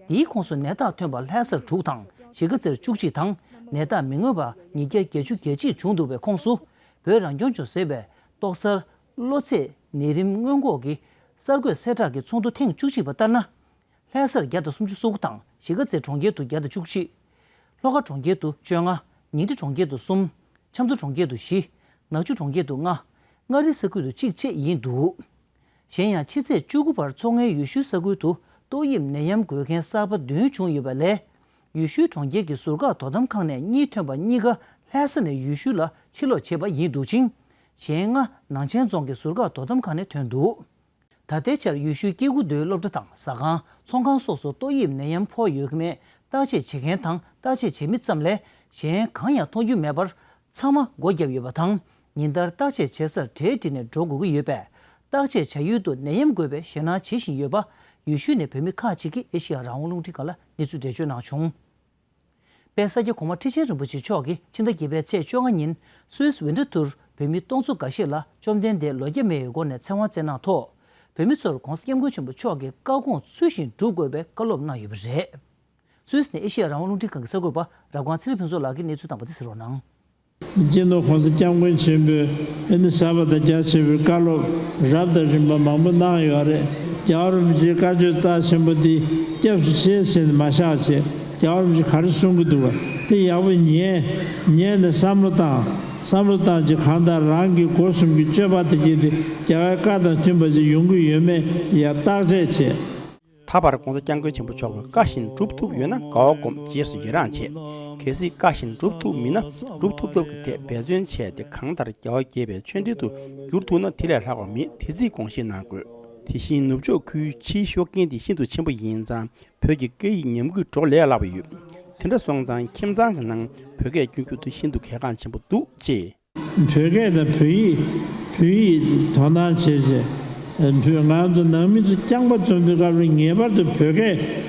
འདིའི་ཁོངས་སུ་ནད་རྟགས་ཐོན་པ་ལྷ་སར་དྲུག་དང་གཞིས་ཀ་རྩེར་བཅུ་གཅིག་དང་། ནད་རྟགས་མི་མངོན་པ་ཉིས་བརྒྱ་བརྒྱད་ཅུ་གྱ་གཅིག་བྱུང་འདུག་པའི་ཁོངས་སུ། བོད་རང་སྐྱོང་ལྗོངས་ཟེར་བའི་ཏོག་གསར་གློ་ཚད་ནད་རིམས་སྔོན་འགོག་གི་གསར་འགོད་གསལ་བསྒྲགས་ཀྱི་ཚོགས་འདུ་ཐེངས་བཅུ་གཅིག་པ་ལྟར་ན། ལྷ་སར་བརྒྱ་དང་སུམ་ཅུ་སོ་དགུ་དང་གཞིས་ཀ་རྩེ་གྲོང་ཁྱེར་དུ་བརྒྱ་དང་བཅུ་བཞི། ལྷོ་ཁ་གྲོང་ཁྱེར་དུ་བཅོ་ལྔ། ཉིང་ཁྲི་གྲོང་ཁྱེར་དུ་གསུམ། ཆབ་མདོ་གྲོང་ཁྱེར་དུ་བཞི། ནག་ཆུ་གྲོང་ཁྱེར་དུ་ལྔ། མངའ་རིས་ས་ཁུལ་དུ་གཅིག་བཅས་ཡིན་འདུག། གཞན་ཡང་ཕྱི་ཚེས་བཅུ་དགུ་བར་མཚོ་སྔོན་ཡུལ་ཤུལ་ས་ཁུལ་དུ་ཏོག་དབྱིབས་ནད་ཡམས་འགོས་མཁན་གསར་པ་བདུན་བྱུང་ཡོད་པ་ལས། ཡུལ་ཤུལ་གྲོང་ཁྱེར་གྱི་ཟུར་བཀག་དོ་དམ་ཁང་ནས་གཉིས་ཐོན་པ་གཉིས་ཀ་ལྷ་ས་ནས་ཡུལ་ཤུལ་ལ་ཕྱིར་ལོག་བྱས་པ་ཡིན་འདུག་ཅིང་། གཞན་ལྔ་ནང་ཆེན་རྫོང་གི་ཟུར་བཀག་དོ་དམ་ཁང་ནས་ཐོན་འདུག། ད་ལྟའི་ཆར་ཡུལ་ཤུལ་སྐྱེ་དགུ་མདོའི་སློབ་གྲྭ་དང་ཟ་ཁང་། ཚོང་ཁང་སོགས་སུ་ཏོག་དབྱིབས་ནད་ཡམས་ཕོག་ཡོད་མེད་བརྟག་དཔྱད་བྱེད་མཁན་དང་བརྟག་དཔྱད་བྱེད་མི་ཙམ་ལས་གཞན་གང་ཡང་མཐོང་རྒྱུ་མེད་པར། ཚང་མ་སྒོ་བརྒྱབ་ཡོད་པ་དང་། ཉིན་ལྟར་བརྟག་དཔྱད་བྱེད་སར་གྲལ་བསྒྲིགས་ནས་འགྲོ་དགོས་ཀྱི་ཡོད་པས། བརྟག་དཔྱད་བྱ་ཡུལ་དུ་ནད་ཡམས་འགོས་པའི་ཞེད་སྣང་བྱེད་བཞིན་ཡོད་པ། ཡུལ་ཤུལ་ནས་བོད་མི་ཁག་ཅིག་གིས་ཨེ་ཤེ་ཡ་རང་དབང་རླུང་འཕྲིན་ཁང་ལ་གནས་ཚུལ་འགྲེལ་བརྗོད་གནང་བྱུང་། དཔལ་ས་སྐྱ་གོང་མ་ཁྲི་ཆེན་རིན་པོ་ཆེ་མཆོག་གིས་ཕྱི་ཟླ་བརྒྱད་པའི་ཚེས་བཅོ་ལྔ་ཉིན་སུད་སི་ཝིན་ཊར་ཐུར་བོད་མི་སྟོང་ཚོ་འགའ་ཤས་ལ་བཅོམ་ལྡན་འདས་ལོ་བརྒྱ་མེད་པའི་སྒོ་ནས་ཚེ་དབང་སྩལ་གནང་ཐོག། བོད་མི་ཚོར་༧གོང་ས་༧སྐྱབས་མགོན་ཆེན་པོ་མཆོག་གི་བཀའ་དགོངས་ཚུལ་བཞིན་སྒྲུབ་དགོས་པའི་བཀའ་སློབ་གནང་ཡོད་པ་རེད། སུད་སི་ནས་ཨེ་ཤེ་ཡ་རང་དབང་རླུང་འཕྲིན་ཁང་གི་གསར་འགོད་པ་རབ་སྒང་ཚེ་རིང་ཕུན་ཚོགས་ལགས་ཀྱིས་གནས་ཚུལ་དང་པོ་དེ་གསན་རོགས་གནང་། སྤྱི་ནོར་༧གོང་ས་༧སྐྱབས་མགོན་ཆེན་པོས་ཨ་ནི་གསར་པ་དང་རྒྱ་ཆེ་བའི་བཀའ་སློབ་རབ་དང་རིམ་པ་མང་པོ་གནང་ཡོད་རེད། རྒྱལ་བ་རིན་པོ་ཆེའི་བཀའ་ཆོས་རྩ་ཆེན་པོ་འདི་སྐྱབས་སུ་མཆི་ཟེར་ནས་མ་བཞག་བྱས། རྒྱལ་བ་རིན་པོ་ཆེས་ག་རེ་གསུང་གི་འདུག་བ་དེ་ཡག་པོ་ཉན། ཉན་ནས་བསམ་བློ་བཏང་། བསམ་བློ་བཏང་བྱས་གང་ལྟར་རང་གི་སྒོ་གསུམ་གྱི་སྤྱོད་པ་དེ་བྱས་ཏེ་རྒྱལ་བའི་བཀའ་དང་མཐུན་པ་ཞིག་ཡོང་གི་ཡོད་མེད་ཡ་བརྟག་དཔྱད་བྱས། ད་བར་༧གོང་ས་༧སྐྱབས་མགོན་ཆེན་པོ་མཆོག་གི་བཀའ་བཞིན་སྒྲུབ་ཐུབ་ཡོད་ན་དགའ་བ་སྒོམ་རྗེས་སུ་ཡི་རང་བྱེད། གལ་སྲིད་བཀའ་བཞིན་སྒྲུབ་ཐུབ་མིན་ན་སྒྲུབ་ཐུབ་ཐབས་ཀྱི་ཐད་འབད་བརྩོན་བྱས་ཏེ་གང་ལྟར་རྒྱལ་བ་དགྱེས་པའི་ཆོས་འབྲེལ་དུ་འགྱུར་ཐུབ་ན་དེ་ལས་ལྷག་པ་མེད་དེ་རྩིས་དགོངས་བཞེས་གནང་དགོས། དེ་བཞིན་ནུབ་ཕྱོགས་ཁུལ་ཕྱིའི་ཤུགས་རྐྱེན་དེ་ཤིན་ཏུ་ཆེན་པོ་ཡིན་ཙང་བོད་ཀྱི་སྐད་ཡིག་ཉམས་རྒུད་འགྲོ་ལས་སླ་པོ་ཡོད། དེ་འདྲ་སོང་ཙང་ཁྱིམ་ཚང་གི་ནང་བོད་སྐད་སྐྱོན་རྒྱུ་དེ་ཤིན་ཏུ་གལ་འགངས་ཆེན་པོ་འདུག་ཅེས། བོད་སྐད་དང་བོད་ཡིག་བོད་ཡིག་དོ་སྣང་བྱེད་བྱེད། བོད་ང་ཚོ་ནང་མི་ཚོ་རྐྱང་པ་འཛོམས་པའི་སྐབས་ལ་ངེས་པར་དུ་བོད་སྐད་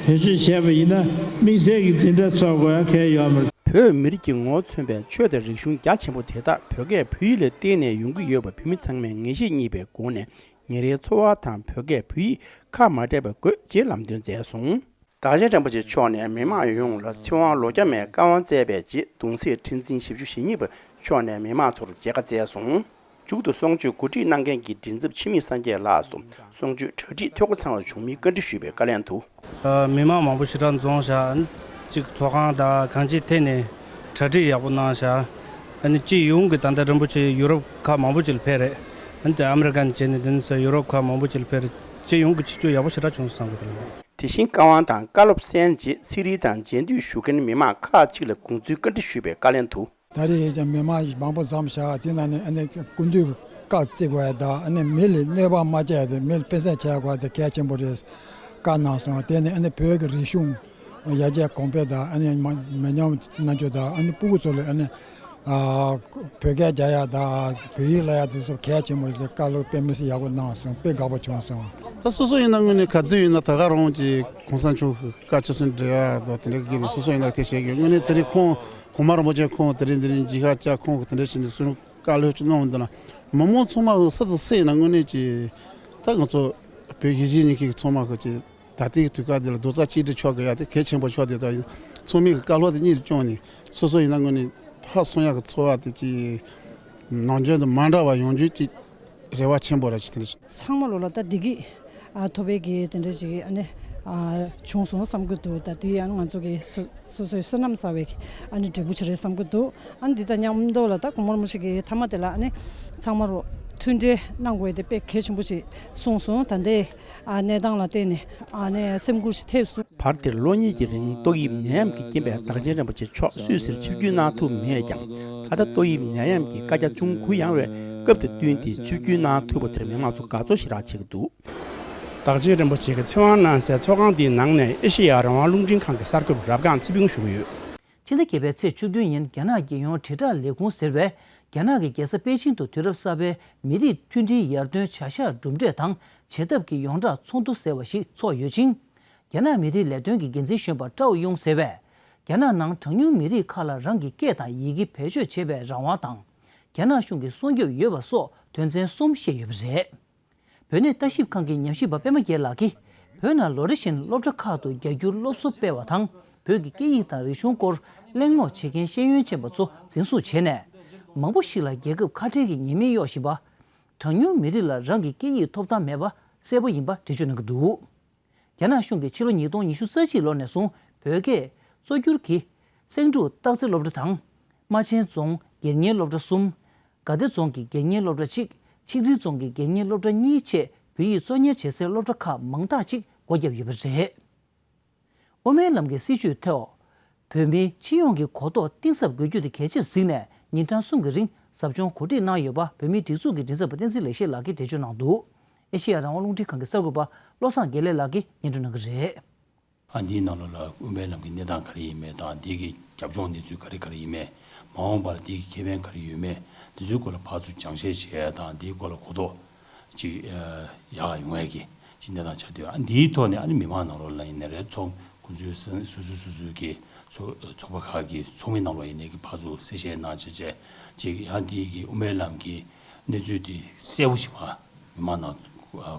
བེད་སྤྱོད་བྱས་པ་ཡིན་ན་དམིགས་བསལ་གྱི་འཛིན་གྲྭ་ཚོགས་དགོས་ཡ་གལ་ཡོད་མ་རེད། བོད་མི་རིགས་ཀྱི་ངོ་བོ་མཚོན་པའི་ཆོས་དང་རིག་གཞུང་རྒྱ་ཆེན་པོ་དེ་དག་བོད་སྐད་བོད་ཡིག་ལ་བརྟེན་ནས་ཡོང་གི་ཡོད་པ་བོད་མི་ཚང་མས་ངེས་ཤེས་རྙེད་པའི་སྒོ་ནས་ཉིན་རེའི་འཚོ་བ་དང་བོད་སྐད་བོད་ཡིག་ཁ་མ་བྲལ་བ་དགོས་ཅེས་ལམ་སྟོན་མཛད་སོང་། བདག་ཆེན་རིན་པོ་ཆེ་མཆོག་ནས་མི་མང་ཡོངས་ལ་ཚེ་དབང་ལོ་བརྒྱ་མའི་བཀའ་དབང་སྩལ་བའི་རྗེས་གདུང་སྲས་ཁྲི་འཛིན་ཞེ་བཅུ་ཞེ་གཉིས་པ་མཆོག་ནས་མི་མང་ཚོར་མཇལ་ཁ་བསྩལ་སོང་། མཇུག་ཏུ་གསུང་ཆོས་གོ་སྒྲིག་གནང་མཁན་གྱི་མགྲིན་ཚབ་འཆི་མེད་སངས་རྒྱས་ལགས་སུ་གསུང་ཆོས་གྲ་སྒྲིག་ཐུགས་ཁ་ཚང་བ་བྱུང་མིན་བཀའ་འདྲི་ཞུས་པའི་བཀའ་ལན་དུ། ཨ། མི་མང་མང་པོ་ཞེ་དྲག་འཛོམས་ཤག་ཨ་ནི་གཅིག་ཚོགས་ཁང་དང་གང་ཅིའི་ཐད་ནས་གྲ་སྒྲིག་ཡག་པོ་གནང་ཤག་ཨ་ནི་སྤྱི་ཡོངས་ཀྱི་ད་ལྟ་རིན་པོ་ཆེ་ཡུ་རོབ་ཁག་མང་པོ་ཅིག་ལ་ཕེབས་རེད། ཨ་ནི་ཨ་མི་རི་ཀ་ནས་བྱས་ནས་དེ་ནས་ཡུ་རོབ་ཁག་མང་པོ་ཅིག་ལ་ཕེབས་རེད། སྤྱི་ཡོངས་ཀྱི་ཆིབས་བསྒྱུར་ཡག་པོ་ཞེ་དྲག་བྱུང་སོང་བསམ་གྱི་འདུག་དེ་བཞིན་བཀའ་དབང་དང་བཀའ་སློབ་གསན་རྗེས་ཚིག་རིས་དང་མཇལ་འདོད་ཞུ་མཁན་མི་མང་ཁག་ཅིག་ལ་དགོངས་ཚུལ་བཀའ་འདྲི་ཞུས་པའི་བཀའ་ལན་དུ། ད་རེས་ཀྱང་མི་མང་མང་པོ་འཛོམས་ཤག་དེ་ནང་ནས་ཨ་ནི་སྐུ་མདུན་གྱི་བཀའ་བརྩི་དགོས་ཡ་དང་ཨ་ནི་མི་ལ་གནོད་པ་མ་བྱས་ཏེ་མི་ལ་དཔེ་བསྲེ་བྱེད་དགོས་ཡ་དེ་གལ་ཆེན་པོ་རེད། བཀའ་གནང་སོང་། དེ་ནས་ཨ་ནི་བོད་ཀྱི་རིག་གཞུང་ཡར་རྒྱས་གོང་འཕེལ་དང་ཨ་ནི་མ་མི་ཉམས་གནང་རྒྱུ་དང་ཨ་ནི་སྤུ་གུ་ཚོ་ལ་ཨ་ནི་ཨ་བོད་སྐད་རྒྱག་ཡ་དང་བོད་ཡིག་བསླབ་ཡ་དེ་ཚོ་གལ་ཆེན་པོ་རེད་ཟེར་བཀའ་སློབ་དཔེ་མི་སྲིད་ཡག་པོ་གནང་སོང་། དཔེ་དགའ་པོ་བྱུང་སོང་། ད་སོ་སོ་ཡིན་ན་དངོས་གནས་ག་དུས་ཡིན་ན་ད་ག་རང་གི་གོང་ས་མཆོག་གི་བཀའ་ཆོས་སུ་འབྲེལ་བ་དང་དེ་འདྲ་གི་སོ་སོ་ཡིན་ན་དེ་བྱེད་དགོས། དངོས་གནས་དེ་རིང་ཁོང་གོང་མ་རིན་པོ་ཆེ་ཁོང་དེ་རིང་འདི་རིང་མཇལ་ཁ་བཅར། ཁོང་གི་དེ་འདྲ་བྱས་ནས་སུ་བཀའ་སློབ་ཅིག་གནང་འདི་ལ་མི་མང་ཚང་མ་གི་སུ་དང་སུ་ཡིན་ན་དངོས་གནས་ཀྱི་ད་ང་ཚོ་བོད་གཞིས་བྱེས་གཉིས་ཀྱི་ཚང་མ་གི་ཀྱི་ད་ལྟའི་དུས་སྐབས་འདི་ལ་རྡོག་རྩ་གཅིག་སྒྲིལ་ཆགས་དགོས་ཡ་དེ་གལ་ཆེན་པོ་ཆགས་བསྡད་ད་ཡིན། ཚང་མས་གི་བཀའ་སློབ་དེ་གཉེར་བསྐྱངས་ནས་སོ་སོ་ཡིན་ན་དངོས་གནས་ཕར་སོང་ཡག་གི་འཚོ་བ་དེ་ཀྱི་ནམ་རྒྱུན་དང་མ་འདྲ་བ་ཡོང་རྒྱུ་ཀྱི་རེ་བ་ཆེན་པོ་ར་ཅིག་དེ་འདྲ་ཞིག་ཚང་མ་ལོ་ལ་ད་བདེ་སྐྱིད་ཨ་ཐོབ་པའི་གི་དེ་འདྲ་ཅིག་ཨ་ནི་ཨ་བྱུང་སོང་བསམ་གྱི་འདུག་ད་དེ་ཡང་ང་ཚོ་གི་སོ་སོ་སོའི་བསོད་ནམས་བསགས་པའི་གི་ཨ་ནི་འབྲས་བུ་ཅིག་རེད་བསམ་གྱི་འདུག་ཨ་ནི་འདི་དང་མཉམ་དུ་ལ་ད་གོང་མ་རིན་པོ་ཆེ་གི་མཐའ་མ་དེ་ལ་ཨ་ནི་ཚང་མ་རོ་མཐུན་འབྲེལ་གནང་དགོས་དེ་དཔེ་གལ་ཆེན་པོ་ཅིག་གསུངས་སོང་། ད་ལྟའི་ཨ་གནས་སྟངས་ལ་བརྟེན་ནས་ཨ་ནི་སེམས་འགུལ་ཞིག་ཐེབས་སོང་། བར་དེར་ལོ་གཉིས་ཀྱི་རིང་ཏོག་དབྱིབས་ནད་ཡམས་ཀྱི་རྐྱེན་པས་བདག་ཆེན་རིན་པོ་ཆེ་མཆོག་སུད་སིར་ཆིབས་བསྒྱུར་གནང་ཐུབ་མེད་ཀྱང་། ད་ལྟ་ཏོག་དབྱིབས་ནད་ཡམས་ཀྱི་བཀའ་རྒྱ་ཅུང་གུ་ཡངས་པའི་སྐབས་དང་བསྟུན་ཏེ་ཆིབས་བསྒྱུར་གནང་ཐུབ་པ་དེར་མི་མང་ཚོ་དགའ་ཚོར་ཞེ་དྲག་བྱེད་ཀྱི་འདུག་བདག་ཆེན་རིན་པོ་ཆེ་གི་ཚེ་དབང་གནང་སའི་ཚོགས་ཁང་འདིའི་ནང་ནས་ཨེ་ཤེ་ཡ་རང་དབང་རླུང་འཕྲིན་ཁང་གི་གསར་འགོད་པ་རབ་སྒང་ཚེ་ཕུན་ཞུ་གི་ཡོད། ཕྱི་ཟླ་བརྒྱད་པའི་ཚེས་བཅུ་བདུན་ཉིན་རྒྱ་ནག་རྒྱལ་ཡོངས་དྲིལ་བསྒྲགས་ལས་ཁུངས་ཟེར་བས་རྒྱ་ནག་གི་རྒྱལ་ས་པེ་ཅིང་དུ་དུས་རབས་གསར་པའི་མི་རིགས་མཐུན་སྒྲིལ་ཡར་ཐོན་བྱ་གཞག་གྲུབ་འབྲས་དང་བྱེད་ཐབས་ཀྱི་ཡོངས་གྲགས་ཚོགས་འདུ་ཟེར་བ་ཞིག་ཚོགས་ཡོད་ཅིང་། རྒྱ་ནག་མི་རིགས་ལས་དོན་གྱི་འགན་འཛིན་གཞོན་པ་ཀྲའོ་ཡུང་ཟེར་བས། རྒྱ་ནག་ནང་གྲངས་ཉུང་མི་རིགས་ཁག་ལ་རང་གི་སྐད་དང་ཡི་གེ་བེད་སྤྱོད་བྱེད་པའི་རང་དབང་དང་། རྒྱ་ནག་གཞུང་གི་སྲུང་སྐྱོབ་ཡོད་པ་སོགས་དོན་ཚན་གསུམ་བཤད་ཡོད་པ་རེད། བོད་གནས་ལྟ་ཞིབ་ཁང་གི་ཉམས་ཞིབ་པ་པད་མ་རྒྱལ་ལགས་ཀྱིས་བོད་ནང་ལོ་རེ་བཞིན་སློབ་གྲྭ་ཁག་ཏུ་རྒྱ་སྒྱུར་སློབ་གསོ་སྤེལ་བ་དང་བོད་ཀྱི་སྐད་ཡིག་དང་རིག་གཞུང་སྐོར་གླེང་སློང་བྱེད་མཁན་ཤེས་ཡོན་ཅན་པ་ཚོ་འཛིན་བཟུང་བྱས་ནས། མང་པོ་ཞིག་ལ་རྒྱལ་ཁབ་ཁ་བྲལ་གྱི་ཉེས་མིང་གཡོག་བཞིན་པ། གྲངས་ཉུང་མི་རིགས་ལ་རང་གི་སྐད་ཡིག་ཐོབ་ཐང་མེད་པ་གསལ་པོ་ཡིན་པ་འགྲེལ་བརྗོད་གནང་གི་འདུག་རྒྱ་ནག་གཞུང་གིས་ཕྱི་ལོ་ཉིས་སྟོང་ཉི་ཤུ་རྩ་གཅིག་ལོ་ནས་བཟུང་བོད་སྐད་གཙོ་གྱུར་གྱི་སེང་འབྲུག་སྟག་རྩེ་སློབ་གྲྭ་དང་། རྨ་ཆེན་རྫོང་དགེ་རྒན་སློབ་གྲྭ་གསུམ། དགའ་བདེ་རྫོང་གི་དགེ་རྒན་སློབ་གྲྭ་གཅིག་ཆིག་སྒྲིལ་རྫོང་གི་དགེ་རྒན་སློབ་གྲྭ་གཉིས་བཅས་བོད་ཡིག་གཙོ་གཉེར་བྱེད་སའི་སློབ་གྲྭ་ཁག་མང་དག་ཅིག་སྒོ་བརྒྱབ་ཡོད་པ་རེད། དབུ་མའི་ལམ་གྱི་སྲིད་བྱུས་ཐོག་བོད་མིའི་སྤྱི་ཡོངས་ཀྱི་གོ་རྟོགས་གཏིང་ཟབ་དགོས་རྒྱུ་དེ་གལ་ཆེར་གཟིགས་ནས་ཉིན་གྲངས་གསུམ་གྱི་རིང་ཟབ་སྦྱོང་གོ་སྒྲིག་གནང་ཡོད་པ་བོད་མིའི་སྒྲིག་འཛུགས་ཀྱི་མགྲིན་ཚབ་པ་བསྟན་འཛིན་ལེགས་བཤད་ལགས་ཀྱིས་འགྲེལ་བརྗོད་གནང་འདུག་ཨེ་ཤེ་ཡ་རང་དབང་རླུང་འཕྲིན་ཁང་གི་གསར་འགོད་པ་བློ་བཟང་དགེ་ལེགས་ལགས་ཀྱིས་སྙན་སྒྲོན་གནང་གི་རེད། ཨ་འདིའི་ནང་ལོགས་ལ་དབུ་མའི་ལམ་གྱི་གནས་སྟངས་ག་རེ་ཡིན་མིན་དང་འདི་གི་རྒྱབ་ལྗོངས་གནས་ཚུལ་ག་རེ་ག་རེ་ཡིན་མིན། མ་འོངས་པར་འདི་གི་ཁེ་ཕན་ག་རེ་ཡོད་མེད། འདི་ཚོའི་སྐོར་ལ་ཕར་ཚུར་སྦྱང་བཤད་བྱེད་ཡ་དང་འདིའི་སྐོར་ལ་གོ་རྟོགས་ཅིག་ཡག་ཡོང་ཡ་གི་ཅིག་གནས་སྟངས་ཆགས་བསྡད་ཡོད། ཨ་འདིའི་ཐོག་ནས་ཨ་ནི་མི་མང་ནང་ལོགས་ལ་ཡིན་ནའི་རེད། ཚོགས་ཁོང་ཚོའི་སོ་སོ་སོ་སོའི་གི་ཚོགས་ཚོགས་པ་ཁག་གི་ཚོགས་མི་ནང་ལོགས་ཡིན་ནའི་གི་ཕར་ཚུར་གསལ་བཤད་གནང་བྱས་བྱས་ཅིག་ཡང་འདི་གི་དབུ་མའི་ལམ་གྱི་གནས་ཚུལ་དེ་གསལ་པོ་ཞིག་མ་མི་མང་ནང་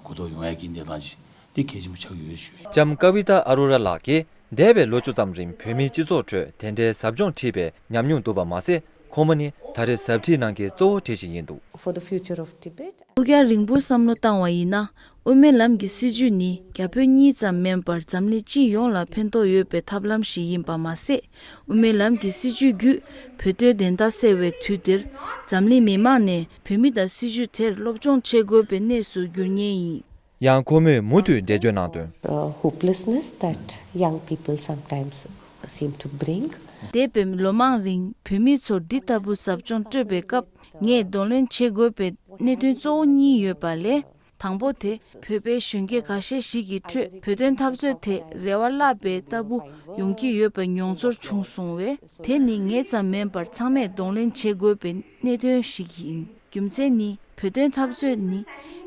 གོ་རྟོགས་ཡོང་ཡ་གི་གནས་སྟངས་ཅིག་དེ་གལ་ཆེན་པོ་ཆགས་ཡོད་ཞུ་ཡ། ལྕམ་ཀ་བི་ཏཱ་ཨ་རོ་ར་ལགས་ཀྱིས་འདས་པའི་ལོ་བཅུ་ཙམ་རིང་བོད་མིའི་སྤྱི་ཚོགས་ཁྲོད་དེ་འདྲའི་ཟབ་སྦྱོང་ཁྲིད་པའི་ཉམས་མྱོང་འདུག་པ་མ་ཟད། ཁོང་མ་ནི་ད་རེས་ཟབ་ཁྲིད་གནང་མཁན་གཙོ་བོ་གྲས་ཤིག་ཡིན་འདུག For the future of Tibet. ཐུགས་རྒྱ་རིང་པོ་བསམ་བློ་བཏང་བ་ཡིན་ན། དབུ་མའི་ལམ་གྱི་སྲིད་བྱུས་ནི་རྒྱ་བོད་གཉིས་ཙམ་མིན་པར་འཛམ་གླིང་སྤྱི་ཡོངས་ལ་ཕན་ཐོགས་ཡོད་པའི་ཐབས་ལམ་ཞིག་ཡིན་པ་མ་ཟད། དབུ་མའི་ལམ་གྱི་སྲིད་བྱུས་བརྒྱུད་བོད་དོན་བདེན་མཐའ་གསལ་བའི་དུས་འདིར། འཛམ་གླིང་མི་མང་ནས་བོད་མི་དང་སྲིད་བྱུས་དེར་སློབ་སྦྱོང་བྱེད་དགོས་པའི་གནས་སུ་འགྱུར་ཉེན་ཡིན། ཡང་ཁོ་མོས་མུ་མཐུད་འགྲེལ་བརྗོད་གནང་དོན། Uh, hopelessness that young people sometimes seem to bring. འདས་པའི་ལོ་མང་རིང་བོད་མི་ཚོར་འདི་ལྟ་བུ་ཟབ་སྦྱོང་སྤྲོད་པའི་སྐབས། ངས་གདོང་ལེན་བྱེད་དགོས་པའི་གནད་དོན་གཙོ་བོ་གཉིས་ཡོད་པ་ལས། དང་པོ་དེ་བོད་པའི་གཞོན་སྐྱེས་འགའ་ཤས་ཤིག་གིས་འཕྲོས་བོད་དོན་འཐབ་རྩོད་དེ་རེ་བ་བརླག་པའི་ལྟ་བུ་ཡོང་གི་ཡོད་པའི་མྱོང་ཚོར་བྱུང་སོང་བས། དེ་ནི་ངེད་ཙམ་མིན་པར་ཚང་མས་གདོང་ལེན་བྱེད་དགོས་པའི་གནད་དོན་ཞིག་ཡིན། རྒྱུ་མཚན་ནི་བོད་དོན་འཐབ་རྩོད་ནི་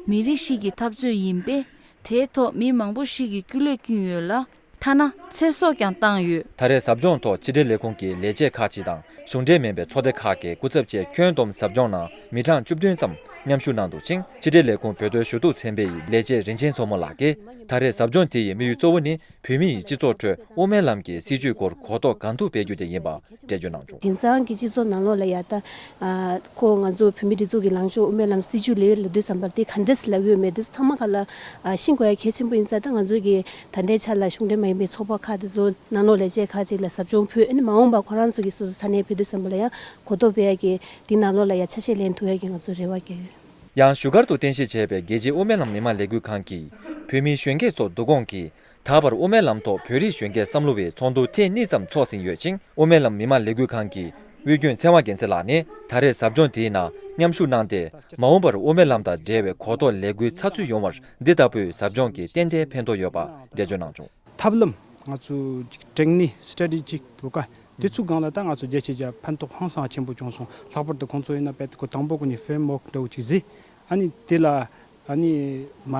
མི་རིགས་ཤིག་གི་འཐབ་རྩོད་ཡིན་པས། དེའི་ཐོག་མི་མང་པོ་ཞིག་གིས་སྐུ་ལས་བསྐྱོན་ཡོད་ལ། ཐ་ན་ཚེ་སྲོག་ཀྱང་བཏང་ཡོད། ད་རེས་ཟབ་སྦྱོང་ཐོག་ཕྱི་དྲིལ་ལས་ཁུངས་ཀྱི་ལས་བྱེད་ཁག་ཅིག་དང་གཞུང་འབྲེལ་མིན་པའི་ཚོགས་སྡེ་ཁག་གི་སྐུ་ཚབ་བཅས་ཁྱོན་བསྡོམས་ཟབ་སྦྱོང་ནང་མི་གྲངས་བཅུ་བདུན་ཙམ་མཉམ་ཞུགས་གནང་འདུག་ཅིང་། ཕྱི་དྲིལ་ལས་ཁུངས་བོད་དོན་ཞུ་གཏུག་ཚན་པའི་ལས་བྱེད་རིན་ཆེན་མཚོ་མོ་ལགས་ཀྱིས། ད་རེས་ཟབ་སྦྱོང་དེ་ཡི་དམིགས་ཡུལ་གཙོ་བོ་ནི་བོད་མི་ཡི་སྤྱི་ཚོགས་ཁྲོད་དབུ་མའི་ལམ་གྱི་སྲིད་བྱུས་སྐོར་གོ་རྟོགས་གང་ཐུབ་སྤེལ་རྒྱུ་དེ་ཡིན་པ་འགྲེལ་བརྗོད་གནང་བྱུང་། དེང་སང་གི་སྤྱི་ཚོགས་ནང་ལོགས་ལ་ཡ་ད། ཨ་ཁོ་ང་ཚོ་བོད་མི་སྒྲིག་འཛུགས་ཀྱི་ལངས་ཕྱོགས་དབུ་མའི་ལམ་སྲིད་བྱུས་ལས་ལ་དུས་ཙམ་པ་དེ་ག་འདྲས་ལབ་ཡོད་མེད་དེ་ཚང་མ་ག་ལ་ཨ་ཤེས་དགོས་ཡ་གལ་ཆེན་པོ་ཡིན་ཙང་། ད་ང་ཚོ་གི་ད་ལྟའི་ཆ་ལ་གཞུང་འབྲེལ་མ་ཡིན་པའི་ཚོགས་པ་ཁག་དེ་ཚོ་ནང་ལོགས་ལས་བྱེད་ཁག་ཅིག་ལ་ཟབ་སྦྱོང་ཕུལ། ཨ་ནི་མ་འོངས་པ་ཁོ་རང་ཚོ་གི་སོ་སོ་ས་གནས་ཕེབས་དུས་ཙམ་པ་ལ་ཡང་གོ་རྟོགས་སྤེལ་ཡ་གི་དེ་ནང་ལོགས་ལ་ཡ་ཆ་ཤས་ལེན་ཐུབ་ཡ་གི་ང་ཚོ་རེ་བ་བསྐྱེད་ཡོད། ཡང་བཞུགས་སྒར་དུ་རྟེན་གཞི་བྱས་པའི་རྒྱལ་སྤྱིའི་དབུ་མའི་ལམ་མི་མང་ལས་འགུལ་ཁང་གིས་བོད་མིའི་གཞོན་སྐྱེས་ཚོ་བསྡུ་སྐོང་གིས། ད་བར་དབུ་མའི་ལམ་ཐོག་བོད་རིགས་གཞོན་སྐྱེས་བསམ་བློ་བའི་ཚོགས་འདུ་ཐེངས་གཉིས་ཙམ་འཚོགས་ཟིན་ཡོད་ཅིང་། དབུ་མའི་ལམ་མི་མང་ལས་འགུལ་ཁང་གི་དབུས་རྒྱུན་ཚེ་དབང་རྒྱལ་མཚན་ལགས་ནས་ད་རེས་ཟབ་སྦྱོང་དེའི་ནང་མཉམ་ཞུགས་གནང་སྟེ། མ་འོངས་པར་དབུ་མའི་ལམ་དང་འབྲེལ་བའི་གོ་རྟོགས་ལས་འགུལ་ཚགས་ཚུད་ཡོང་བར་འདི་ལྟ་བུའི་ཟབ་སྦྱོང་གིས་ཏན་ཏན་ཕན་ཐོགས་ཡོད་པ་འགྲེལ་བརྗོད་གནང་བྱུང་། ཐབས་ལམ། ང་ཚོ་ཅིག་དྲན་ནི་སི་ཊེ་རེ་ཊི་ཇི་ཊིག་ལོ་ཀ་དེ་ཚོའི་སྒང་ལ་ད་ང་ཚོ་རྒྱལ་སྤྱི་རྒྱ་ཕན་ཐོགས་ཧང་སང་ཆེན་པོ་བྱུང་སོང་། ལྷག་པར་དུ་ཁོང་ཚོ་ཡིན་ན་དཔེ་ཁོ་དང་པོ་ཁོ་ནི་ཕེ་རེམ་ཝརཀ་འདྲ་བོ་ཅིག་བཟོས། ཨ་ནི་དེ་ལ་ཨ་ནི་མ་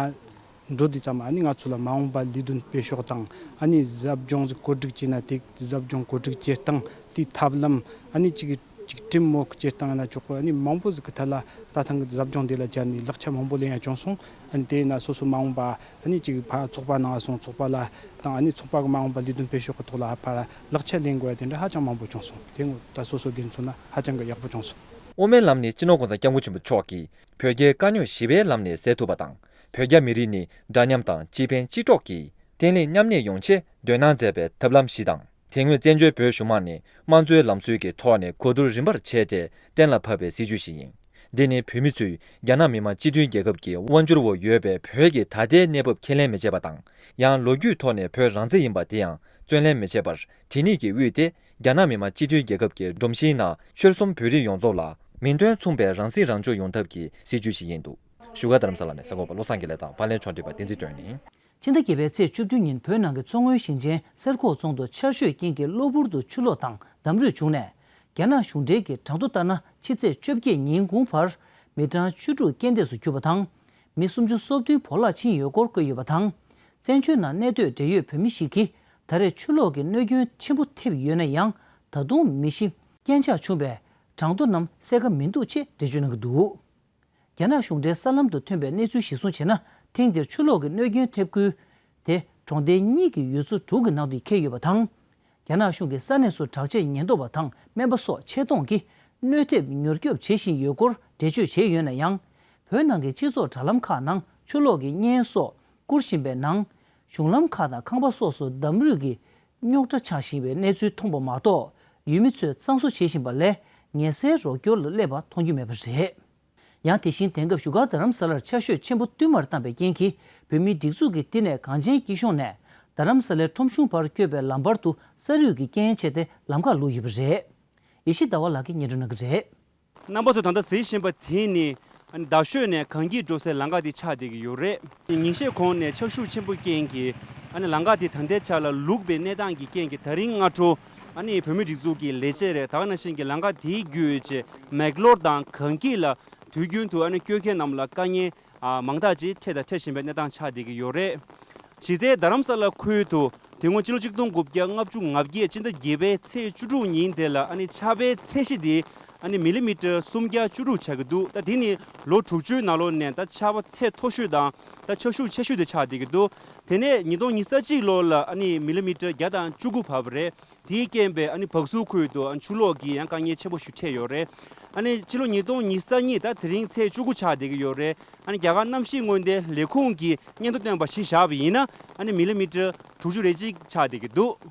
འགྲོ་དུས་ཙམ། ཨ་ནི་ང་ཚོ་ལ་མ་འོངས་པ་ལས་དོན་སྤེལ་ཕྱོགས་དང་། ཨ་ནི་ཟབ་སྦྱོང་གོ་སྒྲིག་བྱས་ན་དེ་ཟབ་སྦྱོང་གོ་སྒྲིག་བྱེད་སྟངས་དེའི་ཐབས་ལམ། ཨ་ནི་ཅིག་ཅིག་གྲོས་མོལ་བྱེད་སྟངས་ཡིན་ན་ཆོག་གི། ཨ་ནི་མང་པོ་ཟིག་གི་ཐད་ལ་ད་ཐེངས་ཀྱི་ཟབ་སྦྱོང་འདི་ལ་བཅར་ནས་ལེགས་ཆ་མང་པོ་ལེན་ཡ་བྱུང་སོང་། ཨ་ནི་དེ་ཡིན་ན་སོ་སོ་མ་འོངས་པ་ཨ་ནི་ཅིག་ཕར་ཚོགས་པ་ནང་སོང་ཚོགས་པ་ལ་དང་། ཨ་ནི་ཚོགས་པ་གི་མ་འོངས་པ་ལས་དོན་སྤེལ་ཕྱོགས་ཀྱི་ཐོག་ལ་ཕར་ལེགས་ཆ་ལེན་དགོས་ཡ་དེ་འདྲ་ཧ་ཅང་མང་པོ་བྱུང་སོང་། དེ་ངོ་ད་སོ་སོ་དགེ་མཚོན་ན་ཧ་ཅང་གི་ཡག་པོ་བྱུང་སོང་། དབུ་མའི་ལམ་ནི་སྤྱི་ནོར་༸གོང་ས་༸སྐྱབས་མགོན་ཆེན་པོ་མཆོག་གིས་བོད་རྒྱའི་དཀའ་རྙོག་ཞི་བའི་ལམ་ནས་སེལ་ཐུབ་པ་དང་། བོད་རྒྱ་མི་རིགས་ནི་འདྲ་མཉམ་དང་སྤྱི་ཕན་སྤྱི་གྲོགས་ཀྱི་བརྟན་ལྷིང་མཉམ་གནས་ཡོང་ཆེད་འདོད་སྣང་མཛད་པའི་ཐབས་ལམ་བཞི་དང་། དེ་སྔོན་བཙན་བྱོལ་བོད་གཞུང་མང་ནས་དམངས་གཙོའི་ལམ་སྲོལ་གྱི་ཐོག་ནས་གོ་བསྡུར་རིམ་པར་བྱས་ཏེ་གཏན་ལ་ཕབ་པའི་སྲིད་བྱུས་ཤིག་ཡིན། འདི་ནི་བོད་མི་ཚོས་རྒྱ་ནག་མི་དམངས་སྤྱི་མཐུན་རྒྱལ་ཁབ་ཀྱི་དབང་སྒྱུར་འོག་ཡོད་པའི་བོད་ཀྱི་ད་ལྟའི་གནས་བབ་ཁས་ལེན་མི་བྱེད་པ་དང་། ཡང་ལོ་རྒྱུས་ཐོག་ནས་བོད་རང་བཙན་ཡིན་པ་དེ་ཡང་བརྩོན་ལེན་མི་བྱེད་པར། དེ་ཉིད་ཀྱི་དབུས་ཏེ་རྒྱ་ནག་མི་དམངས་སྤྱི་མཐུན་རྒྱལ་ཁབ་ཀྱི་སྒྲོམ་གཞིའི་ནང་ཆོལ་གསུམ་བོད་རིགས་ཡོངས་རྫོགས་ལ་མིང་དོན་མཚུངས་པའི་རང་སྲིད་རང་སྐྱོང་ཡོང་ཐབས་ཀྱི་སྲིད་བྱུས་ཤིག་ཡིན་འདུག་བཞུགས་སྒར་རྡ་རམ་ས་ལ་ནས་གསར་འགོད་པ་བློ་བཟང་དགེ་ལེགས་དང་། པར་ལེན་ཕྱོགས་སྒྲིག་པ་བསྟན་འཛིན་སྒྲོན་ནི། ཕྱི་ཟླ་བརྒྱད་པའི་ཚེས་བཅུ་བདུན་ཉིན་བོད་ནང་གི་མཚོ་སྔོན་ཞིང་ཆེན་གསེར་ཁོག་རྫོང་དུ་ཆར་ཞོད་རྐྱེན་གྱིས་གློ་བུར་དུ་ཆུ་ལོག་དང་འདམ་རུད་བྱུང་ནས། རྒྱ་ནག་གཞུང་འབྲེལ་གྱི་གྲངས་ཐོ་ལྟར་ན། ཕྱི་ཚེས་བཅོ་བརྒྱད་ཉིན་གུང་བར་མི་གྲངས་བཅུ་དྲུག་རྐྱེན་འདས་སུ་གྱུར་པ་དང་། མི་སུམ་ཅུ་སོ་བདུན་བོར་བརླག་ཕྱིན་ཡོད་སྐོར་བཀོད་ཡོད་པ་དང་། བཙན་བྱོལ་ནང་གནས་སྡོད་འབྲེལ་ཡོད་བོད་མི་ཞིག་གིས་ད་རེས་ཆུ་ལོག་གི་གནོད་སྐྱོན་ཆེན་པོ་ཐེབས་ཡོད་ན་ཡང་། ད་དུང་མི་ཤི་རྐྱེན་ཆག་བྱུང་བའི་གྲངས་ཐོ་རྣམས་གསལ་ཁ་མི་འདུག་ཅེས་འགྲེལ་བརྗོད་གནང་གི་འདུག་རྒྱ་ནག་གཞུང་འབྲེལ་གསར་ལམ་དུ་ཐོན་པའི་གནས་ཚུལ་གཞིར་བཟུང་བྱས་ན། ཐེངས་འདིར་ཆུ་ལོག་གི་གནོད་སྐྱོན་ཐེབས་ཁུལ་དེ་གྲོང་རྡལ་གཉིས་ཀྱི་ཡུལ་ཚོ་དྲུག་གི་ནང་དུ་འཁེལ་ཡོད་པ་དང་། རྒྱ་ནག་གཞུང་གིས་ས་གནས་སུ་དྲག་ཆས་ཉེན་རྟོག་པ་དང་སྨན་པ་སོགས་ཆེད་གཏོང་གིས་གནོད་ཐེབས་མྱུར་སྐྱོབ་བྱེད་བཞིན་ཡོད་སྐོར་འགྲེལ་བརྗོད་བྱས་ཡོད་ན་ཡང་། བོད་ནང་གི་སྤྱི་ཚོགས་དྲ་ལམ་ཁག་ནང་ཆུ་ལོག་གི་བརྙན་སོགས་བསྐུར་བཞིན་པའི་ནང་། གཞུང་ལམ་ཁག་དང་ཁང་པ་སོགས་སུ་འདམ་རུད་ཀྱི་རྙོག་དྲ་ཆགས་བཞིན་པའི་གནས་ཚུལ་མཐོང་པ་མ་གཏོགས། ཡུལ་མི་ཚོས་གཙང་བཟོ་བྱེད་བཞིན་པ་ལས་ངལ་སེལ་རོགས་སྐྱོར་ལ་སླེབས་པ་མཐོང་རྒྱུ་མེད་པ་རེད། ཡང་དེ་བཞིན་དེང་སྐབས་བཞུགས་སྒར་རྡ་རམ་ས་ལར་ཆར་ཞོད་ཆེན་པོ་བསྟུད་མར་བཏང་པའི་རྐྱེན་གྱིས། བོད་མིའི་སྒྲིག་འཛུགས་ཀྱིས་འདི་ནས་གངས་ཅན་སྐྱིད་གཤོངས་ནས་རྡ་རམ་ས་ལའི་ཁྲོམ་གཞུང་བར་བསྐྱོད་པའི་ལམ་བར་དུ་ས་རུད་ཀྱི་རྐྱེན་བྱས་ཏེ་ལམ་ཁ་བླུགས་ཡོད་པ་རེད། ཡེ་ཤེས་ཟླ་བ་ལགས་ཀྱིས་སྙན་སྒྲོན་གནང་གི་རེད། རྣམ་པ་ཚོས་ད་ལྟ་གཟིགས་བཞིན་པ་དེ་ནི། ཨ་ནི་རྡ་ཤོད་ནས་གངས་སྐྱིད་འགྲོ་སའི་ལམ་ཁ་དེ་ཆགས་བསྡད་ཀྱི་ཡོད་རེད། ཉིན་ཤས་གོང་ནས་ཆར་ཤུགས་ཆེན་པོའི་རྐྱེན་གྱིས། ཨ་ནི་ལམ་ཁ་དེ་ད་ལྟའི་ཆ་ལ་ལུག་པའི་གནས་སྟངས་ཀྱི་རྐྱེན་གྱིས་ད་རིང་སྔ་དྲོ། ཨ་ནི་བོད་མིའི་སྒྲིག་འཛུགས་ཀྱི་ལས་བྱེད་རེད། ད་ག་ནང་བཞིན་གྱི་ལམ་ཁ་དེའི་བརྒྱུད་བྱས་མེག་ལོར་དང་གངས་སྐྱིད་ལ་དུས་རྒྱུན་དུ་ཨ་ནི་སྐྱོད་མཁན་རྣམས་ལ་དཀའ་ངལ་ཨ་མང་དག་ཅིག་འཕྲད་དང་འཕྲད་བཞིན་པའི་གནས་སྟངས་ཆགས་བསྡད་ཀྱི་ཡོད་རེད། གཞི་རྩའི་རྡ་རམ་ས་ལ་ཁུལ་དུ་དེ་སྔོན་ཕྱི་ལོ་ཆིག་སྟོང་དགུ་བརྒྱ་ལྔ་བཅུ་ང་བརྒྱད་སྤྱི་ཟླ་བརྒྱད་པའི་ཚེས་བཅུ་དྲུག་ཉིན་དེ་ལ་ཨ་ནི་ཆར་པའི་ཚད་གཞི་དེ་ཨ་ནི་མི་ལི་མི་ཊར་སུམ་བརྒྱ་བཅུ་དྲུག་ཆགས་ཀྱི་འདུག་ད་དེ་ནི་ལོ་དྲུག་ཅུའི་ནང་ལོགས་ནས་ད་ཆར་པ་ཚད་མཐོ་ཤོས་དང་ད་ཆར་ཤུགས་ཆེ་ཤོས་དེ་ཆགས་བསྡད་ཀྱི་འདུག་དེ་ནས་ཉིས་སྟོང་ཉི་ཤུ་རྩ་གཅིག་ལོ་ལ་ཨ་ནི་མི་ལི་མི་ཊར་བརྒྱ་དང་བཅུ་དགུ་བབས་པ་རེད། དེའི་རྐྱེན་པས་ཨ་ནི་བྷག་སུའུ་ཁུལ་དུ་ཨ་ནི་ཆུ་ལོག་གི་ཡང་དཀའ་ངལ་ཆེན་པོ་ཞིག་འཕྲད་ཡོད་རེད། ཨ་ནི་ཕྱི་ལོ་ཉིས་སྟོང་ཉི་ཤུ་རྩ་གཉིས་ད་དེ་རིང་ཚེས་བཅུ་དགུ་ཆགས་བསྡད་ཀྱི་ཡོད་རེད། ཨ་ནི་རྒྱ་གར་གནམ་གཤིས་སྔོན་བརྡའི་ལས་ཁུངས་ཀྱིས་སྙན་ཐོ་བཏོན་པ་གཞི་བཞག་པ་ཡིན་ན། ཨ་ནི་མི་ལི་མི་ཊར་དྲུག་ཅུ་རེ་གཅིག་ཆགས་བསྡད་ཀྱི་འདུག་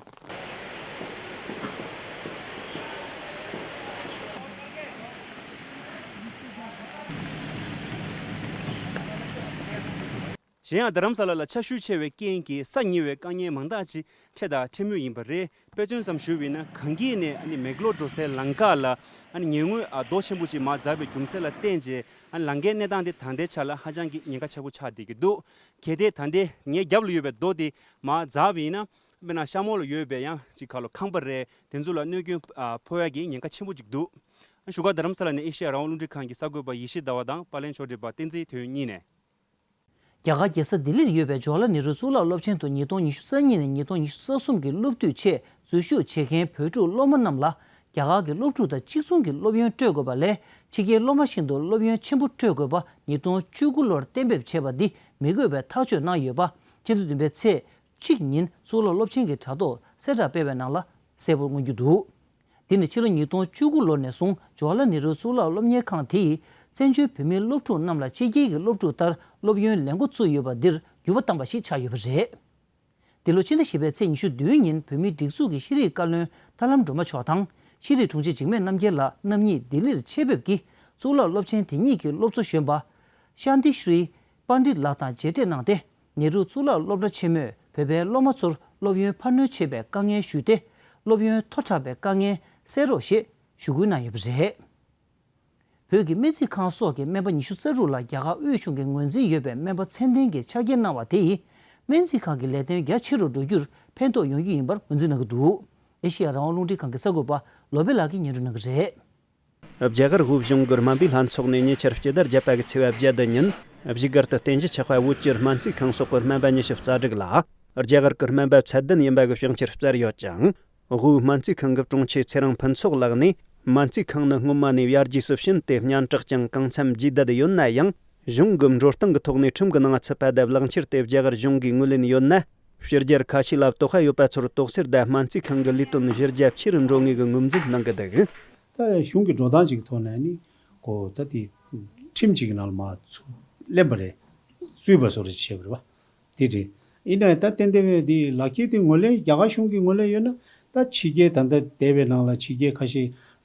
དེ་ཡང་རྡ་རམ་ས་ལ་ལ་ཆར་ཞུན་ཆེ་བའི་རྐྱེན་གྱིས་ས་ཉིལ་བའི་དཀའ་ངལ་མང་དག་ཅིག་འཕྲད་དང་འཕྲད་མུས་ཡིན་པ་རེད། དཔེ་མཚོན་ཙམ་ཞུས་པ་ཡིན་ན། གངས་སྐྱིད་ནས་ཨ་ནི་མེག་ལོར་འགྲོ་སའི་ལམ་ཁ་ལ་ཨ་ནི་ཉེ་སྔོན་ཨ་རྡོ་ཆེན་པོ་ཅིག་མར་འཛེགས་པའི་རྒྱུ་མཚན་ལ་བརྟེན་བྱས། ཨ་ནི་ལམ་ཁའི་གནས་སྟངས་དེ་ད་ལྟའི་ཆ་ལ་ཧ་ཅང་གི་ཉེན་ཁ་ཆེ་པོ་ཆགས་བསྡད་ཀྱི་འདུག་གལ་ཏེ་ད་ལྟའི་ངའི་རྒྱབ་ལ་ཡོད་པའི་རྡོ་དེ་མར་འཛེགས་པ་ཡིན་ན། དཔེར་ན་ཤ་མོ་ལ་ཡོད་པའི་ཡང་ཅིག་ག་ལོ་ཁང་པ་རེད། དེ་ཚོ་ལ་གནོད་སྐྱོན་ཨ་ཕོག་ཡ་གི་ཉེན་ཁ་ཆེན་པོ་ཅིག་འདུག་བཞུགས་སྒར་རྡ་རམ་ས་ལ་ནས་ཨེ་ཤེ་ཡ་རང་དབང་རླུང་འཕྲིན་ཁང་གི་གསར་འགོད་པ་ཡེ་ཤེས་ཟླ་བ་དང་། པར་ལེན་ཕྱོགས་སྒྲིག་པ་བསྟན་འཛིན་དོན་གཉིས་ནས། རྒྱ་གར་རྒྱལ་ས་ལྡི་ལིར་ཡོད་པའི་ཇོ་ལ་ནེ་རུ་གཙུག་ལག་སློབ་ཆེན་དུ་ཉིས་སྟོང་ཉི་ཤུ་རྩ་གཉིས་ནས་ཉིས་སྟོང་ཉི་ཤུ་རྩ་གསུམ་གྱི་སློབ་དུས་ཆེད་འཛུལ་ཞུགས་བྱེད་མཁན་བོད་ཕྲུག་སློབ་མ་རྣམས་ལ། རྒྱ་གར་གྱི་སློབ་ཕྲུག་དང་གཅིག་མཚུངས་ཀྱི་སློབ་ཡོན་སྤྲོད་དགོས་པ་ལས། ཕྱི་རྒྱལ་སློབ་མ་བཞིན་དུ་སློབ་ཡོན་ཆེན་པོ་སྤྲོད་དགོས་པ་ཉིས་སྟོང་བཅུ་དགུ་ལོར་གཏན་འབེབས་བྱས་པ་འདི་མི་དགོས་པའི་ཐག་གཅོད་གནང་ཡོད་པ། ཕྱི་ཟླ་བདུན་པའི་ཚེས་གཅིག་ཉིན་གཙུག་ལག་སློབ་ཆེན་གྱི་དྲ་ཐོག་གསལ་བསྒྲགས་སྤེལ་བའི་ནང་ལ་གསལ་པོར་མངོན་རྒྱུ་འདུག་འདི་ནི་ཕྱི་ལོ་ཉིས་སྟོང་བཅུ་དགུ་ལོ་ནས་བཟུང་ཇོ་ཧར་ལལ་ནེ་རུ་གཙུག་ལག་སློབ་གཉེར་ཁང་དེ་ཡིས་བཙན་བྱོལ་བོད་མིའི་སློབ་ཕྲུག་རྣམས་ལ་ཕྱི་རྒྱལ་གྱི་སློབ་ཕྲུག་ལྟར་སློབ་ཡོན་ལེན་འགོ་བཙུགས་ཡོད་པ་འདིར་འགྱུར་བ་བཏང་པ་ཞིག་ཆགས་ཡོད་པ་རེད། འདི་ལོ་ཕྱི་ཟླ་བཞི་པའི་ཚེས་ཉི་ཤུ་བདུན་ཉིན་བོད་མིའི་སྒྲིག་འཛུགས་ཀྱི་ཤེས་རིག་བཀའ་བློན་ཐར་ལམ་སྒྲོལ་མ་མཆོག་དང་། ཤེས་རིག་དྲུང་ཆེ་འཇིགས་མེད་རྣམ་རྒྱལ་ལགས་རྣམ་གཉིས་ལྡི་ལིར་ཆེད་ཕེབས་ཀྱིས་གཙུག་ལག་སློབ་ཆེན་དེ་ཉིད་ཀྱི་སློབ་གཙོ་གཞོན་པ་ཤཱན་ཏི་ཤྲི་པཎྜི་ཏ་ལགས་དང་མཇལ་འཕྲད་གནང་སྟེ། ནེ་རུ་གཙུག་ལག་སློབ་གྲྭ་ཆེན་མོས་བོད་པའི་སློབ་མ་ཚོར་སློབ་ཡོན་འཕར་སྣོན་བྱེད་པའི་དཀའ་ངལ་ཞུས་ཏེ། སློབ་ཡོན་མཐོ་དྲགས་པའི་དཀའ་ངལ་སེལ་རོགས་ཞེས་ཞུ་སྐུལ་གནང་ཡོད་པ་རེད། བོད་ཀྱི་སྨན་རྩིས་ཁང་སོགས་ཀྱི་སྨན་པ་ཉི་ཤུ་རྩ་དྲུག་ལ་རྒྱ་གར་དབུས་གཞུང་གི་ངོས་འཛིན་ཡོད་པའི་སྨན་པ་ཚད་ལྡན་གྱི་ཆ་རྐྱེན་གནང་བ་དེ་ཡིས་སྨན་རྩིས་ཁང་གི་ལས་དོན་རྒྱ་ཆེ་རུ་འགྲོ་རྒྱུར་ཕན་ཐོགས་ཡོང་རྒྱུ་ཡིན་པར་ངོས་འཛིན་གནང་གི་འདུག་ཨེ་ཤེ་ཡ་རང་དབང་རླུང་འཕྲིན་ཁང་གི་གསར་འགོད་པ་ལོ་པེ་ལགས་ཀྱིས་སྙན་སྒྲོན་གནང་གི་རེད། རྒྱ་གར་དབུས་གཞུང་གི་སྨན་པའི་ལྷན་ཚོགས་ནས་ཉེ་ཆར་སྤྱི་ཟླ་བརྒྱད་པ་གི་ཚེས་པ་བརྒྱད་ཉིན་བཞུགས་སྒར་དུ་རྟེན་གཞི་ཆགས་པ་བོད་ཀྱི་སྨན་རྩིས་ཁང་སོགས་ཀྱི་སྨན་པ་ཉི་ཤུ་རྩ་དྲུག་ལ་རྒྱ་གར་གྱི་སྨན་པ་ཚད་ལྡན་ཡིན་པ་གི་བྱང་ཆར་སྩལ་ཡོད་ཅིང་། དབུས་སྨན་རྩིས་ཁང་གི་དྲུང་ཆེ་ཚེ་རིང་ཕུན་ཚོགས་ལགས་ནས། སྨན་རྩིས་ཁང་ནི་སྔོན་མ་ནས་ཡར་རྒྱས་སུ་ཕྱིན་ཏེ་སྙན་གྲགས་ཀྱང་གང་འཚམ་རྒྱས་བསྡད་ཡོད་ན་ཡང་། གཞུང་གི་འགྲོ་སྟངས་ཀྱི་ཐོག་ནས་ཁྲིམས་ཀྱི་ནང་ཚུད་པ་དང་། གླེང་ཕྱིར་ཏེ་རྒྱ་གར་གཞུང་གིས་ངོས་ལེན་ཡོད་ན། ཕྱི་རྒྱལ་ཁ་ཤས་ལ་དོགས་པ་ཡོད་པ་ཚོར་དོགས་སེལ་དང་། སྨན་རྩིས་ཁང་གི་ལས་དོན་གཞི་རྒྱ་ཆེ་རུ་འགྲོ་ངེས་ཀྱི་ངོས་འཛིན་གནང་གི་འདུག་ད་གཞུང་གི་འགྲོ་སྟངས་ཅིག་གི་ཐོག་ནས་ནི་གོ་ད་དེ་ཁྲིམས་ཅིག་གི་ནང་ལ་མ་ཚུད་ལེན་པ་རེད། བཙུད་པ་བཟོ་འདྲ་བྱས་པ་རེད་བ། དེ་རེད། ཡིན་ནའི་ད་ཏན་ཏན་དེ་ལག་ཁྱེར་དེ་ངོས་ལེན་རྒྱ་གར་གཞུང་གིས་ངོས་ལེན་ཡོད་ན། ད་ཕྱི་རྒྱལ་ད་ལྟ་འདས་པའི་ནང་ལ་ཕྱི་རྒྱལ་ཁ་ཤས་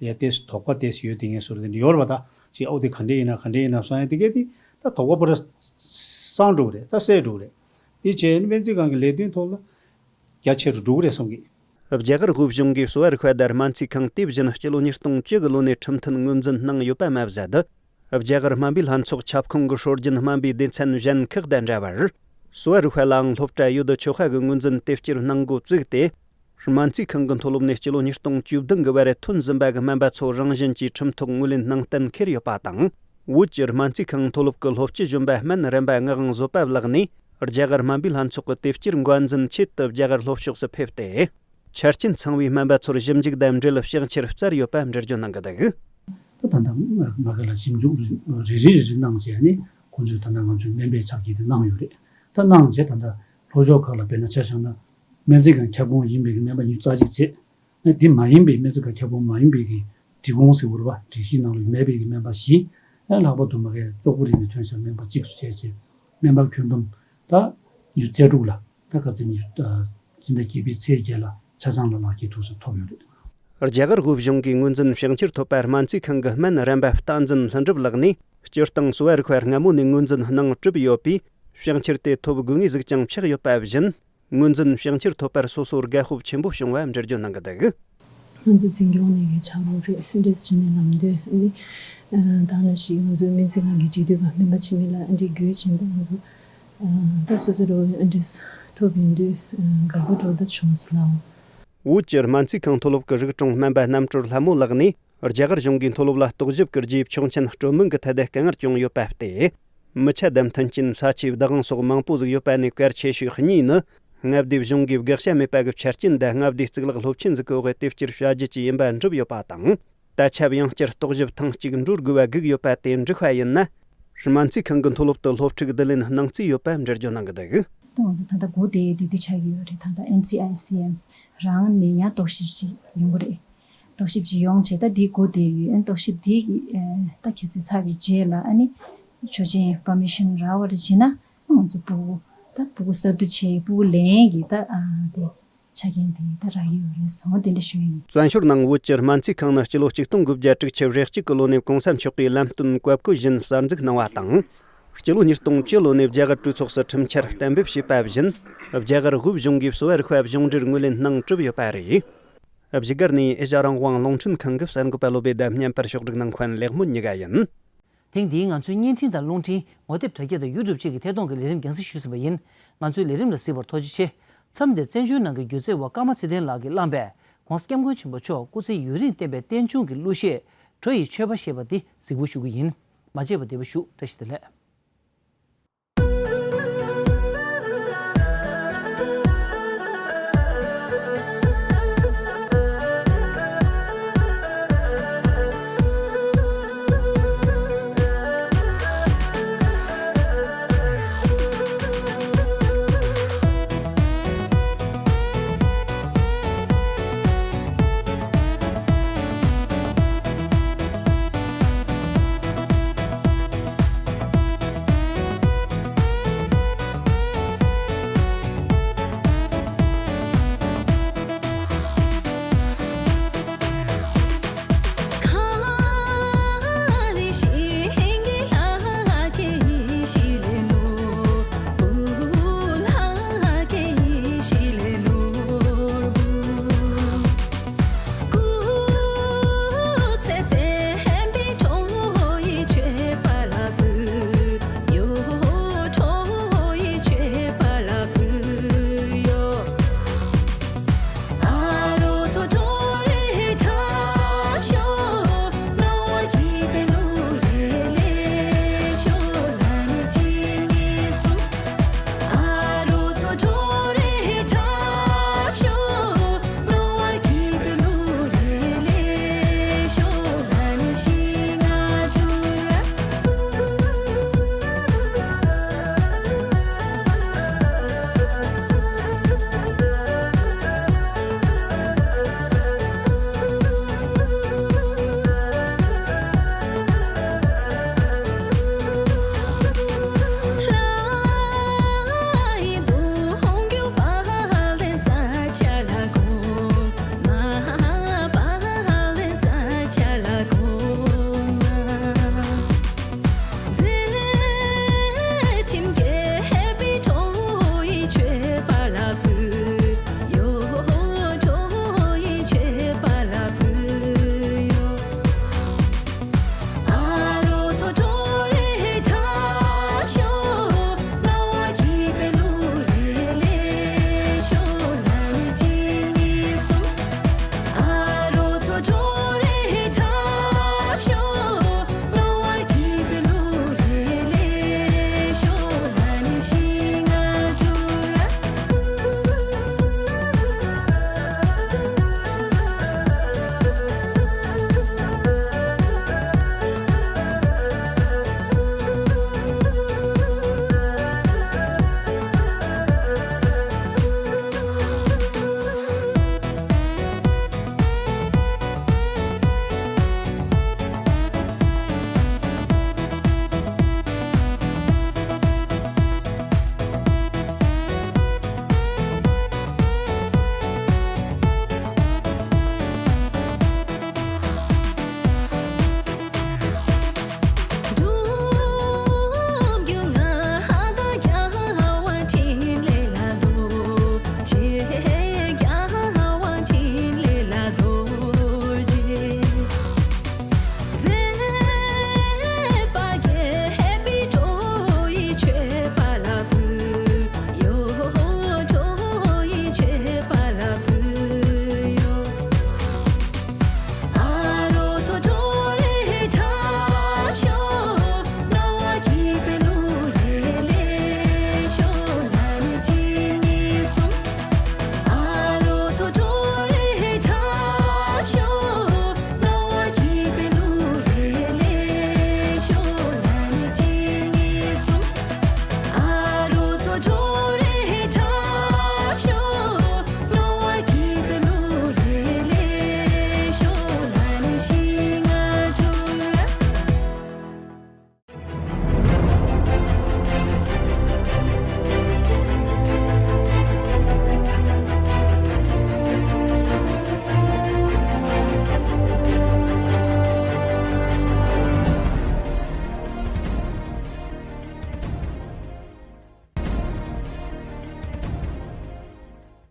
ཡ་ཏེས་དོགས་པ་ཏེས་ཡོད་དེ་ངས་ཟུར་དེ་འདྲ་ཡོད་རེད་པ། ད་ཅིག་ཨོ་དེ་ག་འདྲ་ཡིན་ན་ག་འདྲ་ཡིན་ན་བསམ་ཡ་དེ་གས་དེ་ད་དོགས་པ་པོ་ར་སངས་འགྲོ་གི་རེད། ད་སེལ་འགྲོ་གི་རེད། དེ་བྱས་ནས་སྨན་རྩིས་ཁང་གི་ལས་དོན་ཐོག་ལ་རྒྱ་ཆེ་རུ་འགྲོ་གི་རེད་བསམ་གི། རྒྱ་གར་དབུས་གཞུང་གིས་སོ་ཨར་ཧུའེ་དར་སྨན་རྩིས་ཁང་དེ་བཞིན་སྤྱི་ལོ་ཉིས་སྟོང་བཅུ་གི་ལོ་ནས་ཁྲིམས་མཐུན་ངོས་འཛིན་གནང་ཡོད་པ་མ་ཟད། རྒྱ་གར་སྨན་པའི་ལྷན་ཚོགས་ཁྱབ་ཁོངས་ཀྱི་སྲོལ་རྒྱུན་སྨན་པའི་སྡེ་ཚན་གཞན་ཁག་དང་འདྲ་བར། སོ་ཨར་ཧུའེ་ལའང་སློབ་གྲྭ་ཡོད་ཆོག་པ་གི་ངོས་འཛིན་དེབ་སྐྱེལ་གནང་འགོ་བཙུགས་ཏེ། སྨན་རྩིས་ཁང་གི་མཐོ་སློབ་ནས་སྤྱི་ལོ་ཉིས་སྟོང་བཅུ་བདུན་གི་བར་ཐོན་ཟིན་པ་གི་སྨན་པ་ཚོ་རང་བཞིན་གྱིས་ཁྲིམས་ཐོག་ངོས་ལེན་གནང་གཏན་འཁེལ་ཡོད་པ་དང་། བོད་ཀྱི་སྨན་རྩིས་ཁང་མཐོ་སློབ་ཀྱི་སློབ་སྤྱི་གཞོན་པ་སྨན་རིམ་པ་ངག་དབང་བཟོད་པ་ལགས་ནས། རྒྱ་གར་སྨན་པའི་ལྷན་ཚོགས་ཀྱི་དེབ་སྐྱེལ་འགོ་འཛིན་ཆེད་དུ་རྒྱ་གར་ལྷོ་ཕྱོགས་སུ་ཕེབས་ཏེ། ཆ་རྐྱེན་ཚང་བའི་སྨན་པ་ཚོར་ཞིབ་འཇུག་དང་འབྲེལ་ཕྱག་འཁྱེར་སྩལ་ཡོད་པ་འགྲེལ་བརྗོད་གནང་གི་འདུག་ད་ད་ལྟ་མ་གི་ལ་ཞིབ་འཇུག་རེ་རེ་རེ་རེ་གནང་བྱས་ནས་ཁོང་ཚོས་ད་ལྟ་ང་ཚོའི་སྨན་པའི་ཕྱག་འཁྱེར་དེ་གནང་ཡོད་རེད། ད་གནང་རྗེས་ད་ལྟ་ལྷོ་ཕྱོགས་ཁག་ལ་དཔེར་ན་ཆ་བཞག་ན་སྨན་རྩིས་ཁང་ཁྱབ་ཁོངས་ཡིན་པའི་སྨན་པ་ཉི་ཤུ་རྩ་གཅིག་བྱས། ཨ་དེ་མ་ཡིན་པའི་སྨན་རྩིས་ཁང་ཁྱབ་ཁོངས་མ་ཡིན་པའི་གི་སྒྲིག་ཁོངས་ཟེར་བ་རེད་པ། སྒྲིག་གཞིའི་ནང་ལ་མེད་པའི་གི་སྨན་པ་བཞི། ཨ་ལྷག་པར་དུ་མ་གི་ཙོག་པུ་རི་ནས་ཐོན་ཤག་སྨན་པ་གཅིག་སུ་བྱས་བྱས་སྨན་པ་ཁྱོན་བསྡོམས་ད་ཉི་ཤུ་རྩ་དྲུག་ལ། ད་ག་ཚོད་ཉི་ཤུ་ཨ་སྤྱི་ཟླ་བརྒྱད་པའི་ཚེས་བརྒྱད་ལ་ཆ་ཚང་ལ་ལག་འཁྱེར་ཐོབ་ས་ཐོབ་ཡོད་རེད། རྒྱ་གར་དབུས་གཞུང་གིས་ངོས་འཛིན་ཕྱག་འཁྱེར་ཐོབ་པ་སྨན་རྩིས་ཁང་གི་སྨན་རིམ་པ་བསྟན་འཛིན་ལྷུན་གྲུབ་ལགས་ནས། སྤྱིར་བཏང་སོ་ཨར་ཧུའེ་སྔ་མོ་ནས་ངོས་འཛིན་གནང་གྲུབ་ཡོད་པས། ཕྱག་འཁྱེར་དེ་ཐོབ་དགོས་ངེས་ཟིག་ཀྱང་ཆགས་ཡོད་པ་བཞིན། ངོས་འཛིན་ཕྱག་འཁྱེར་ཐོབ་པར་སོ་སོར་དགའ་སྤོབས་ཆེན་པོ་བྱུང་བ་འགྲེལ་བརྗོད་གནང་གི་འདུག་ང་ཚོ་འཛིན་སྐྱོང་ནས་ཀྱི་ཕྱག་རོགས་རེད། འདྲེས་བྱེད་མེད་ལམ་སྟོན་ནི། ད་ནང་བཞིན་ང་ཚོའི་སྨན་རྩིས་ཁང་གི་འབྲེལ་མཐུད་པ་སྨན་པ་འཆི་མེད་ལགས་འདི་དགོས་ཕྱིན་ད་ང་ཚོ་ད་སོ་སོ་རོགས་འདྲེས་ཐོབ་ཡོང་དུས་དགའ་པོ་འགྲོ་ད་བྱུང་ཟེར་ལགས། བོད་ཀྱི་སྨན་རྩིས་ཁང་མཐོ་སློབ་ཀྱི་རིག་གྲོང་སྨན་པ་རྣམ་གྲོལ་ལྷ་མོ་ལགས་ནས། རྒྱ་གར་གཞུང་གིས་མཐོ་སློབ་ལ་རྟོག་ཞིབ་ཀྱི་རྗེས་ཆོག་མཆན་སྤྲོད་མིན་གྱི་ཐད་དུ་དཀའ་ངལ་བྱུང་ཡོད་པ་སྟེ། མི་ཆ་དང་མཐུན་རྐྱེན་ས་ཆའི་བདག་དབང་སོགས་མང་པོ་ཟིག་ཡོད་པ་ནས་གལ་ཆེ་ཤོས་གཉིས་ནི། མངའ་སྡེའི་གཞུང་གིས་བགག་བྱ་མེད་པ་གི་ཆ་རྐྱེན་དང་མངའ་སྡེའི་གཙུག་ལག་སློབ་ཆེན་ཟིག་གི་འོག་དེབ་སྐྱེལ་བྱ་རྒྱུ་བཅས་ཡིན་པ་འགྲུབ་ཡོད་པ་དང་། ད་ཆ་ཡང་བསྐྱར་རྟོག་ཞིབ་ཐེངས་གཅིག་འགྲོ་དགོས་པ་སྒུག་ཡོད་པ་དེ་འགྲིག་པ་ཡིན་ན། སྨན་རྩིས་ཁང་གི་མཐོ་སློབ་ཏུ་སློབ་ཕྲུག་བསྡུ་ལེན་གནང་རྩིས་ཡོད་པ་འགྲེལ་བརྗོད་གནང་གི་འདུག་ད་ང་ཚོ་ད་ལྟ་སྒོ་དེ་དེ་དེ་ཆགས་ཀྱི་ཡོད་རེད། ད་ལྟ་ཨེན་སི་ཨའི་སི་ཨེམ་རང་ནས་ཡང་རྟོག་ཞིབ་ཅིག་ཡོང་གི་རེད། རྟོག་ཞིབ་ཅིག་ཡོང་བྱས་ད་འདི་སྒོ་དེ་ཡོད། ཨན་རྟོག་ཞིབ་འདི་གི་ཨ་ད་ཁྱེད་ཚོས་ཚར་བའི་རྗེས་ལ་ཨ་ནི་ཆོག་མཆན་པར་མི་ཤན་རག་པ་རེད་བྱས་ན་ང་ཚོ་ཕྲུ་གུ་ད་ཕྲུ་གུ་གསར་བསྡུ་བྱས་ཕྲུ་གུ་ལེན་གྱི་ད་ཨ་དེ་ཆ་རྐྱེན་དེ་ད་རག་གི་ཡོད་རེད་སོང་དེ་འདྲ་ཞུ་ཡིན། བཙན་བྱོལ་ནང་བོད་ཀྱི་སྨན་རྩིས་ཁང་ནི་སྤྱི་ལོ་ཆིག་སྟོང་དགུ་བརྒྱ་དྲུག་ཅུ་རེ་གཅིག་གི་ལོ་ནས་གོང་ས་མཆོག་གིས་ལམ་སྟོན་བཀའ་བཀོད་བཞིན་གསར་འཛུགས་གནང་བ་དང་། སྤྱི་ལོ་ཉིས་སྟོང་བཅུ་ལོ་ནས་རྒྱ་གར་གྲོས་ཚོགས་སུ་ཁྲིམས་འཆར་གཏན་འབེབས་བྱས་པ་བཞིན། རྒྱ་གར་དབུས་གཞུང་གིས་གསོ་བ་རིག་པ་སྦྱོང་འབྲེལ་ངོས་ལེན་གནང་གྲུབ་ཡོད་པ་རེད། བཞུགས་སྒར་ནས་ཨེ་ཤ་རང་དབང་རླུང་འཕྲིན་ཁང་གི་གསར་འགོད་པ་བློ་བྷེ་དང་བརྙན་པར་ཕྱོགས་སྒྲིག་གནང་མཁན་ལེགས་སྨོན་ཉི་དགའ་ཡིན། ཐེངས་འདིའི་ང་ཚོའི་བརྙན་འཕྲིན་དང་རླུང་འཕྲིན། ངོ་དེབ་དྲ་རྒྱ་དང་ཡུ་ཊུབ་བཅས་ཀྱི་ཐད་གཏོང་གི་ལས་རིམ་རྒྱང་སྲིང་ཞུས་ཟིན་པ་ཡིན། ང་ཚོའི་ལས་རིམ་ལ་གཟིགས་པར་ཐུགས་རྗེ་ཆེ། མཚམས་འདིར་བཙན་བྱོལ་ནང་གི་སྒྱུ་རྩལ་བ་ཀརྨ་ཚེ་བརྟན་ལགས་ཀྱིས་བླངས་པའི་༸གོང་ས་༸སྐྱབས་མགོན་ཆེན་པོ་མཆོག་སྐུ་ཚེ་ཡུན་རིང་བསྟན་པའི་རྟེན་འབྱུང་གི་གླུ་གཞས་བྲོ་ཡི་མཆོད་པ་ཞེས་པ་འདི་གཟིགས་འབུལ་ཞུ་གི་ཡིན། མ་མཇལ་བ་བདེ་པོ་ཞུ། བཀྲ་ཤིས་བདེ་ལེགས།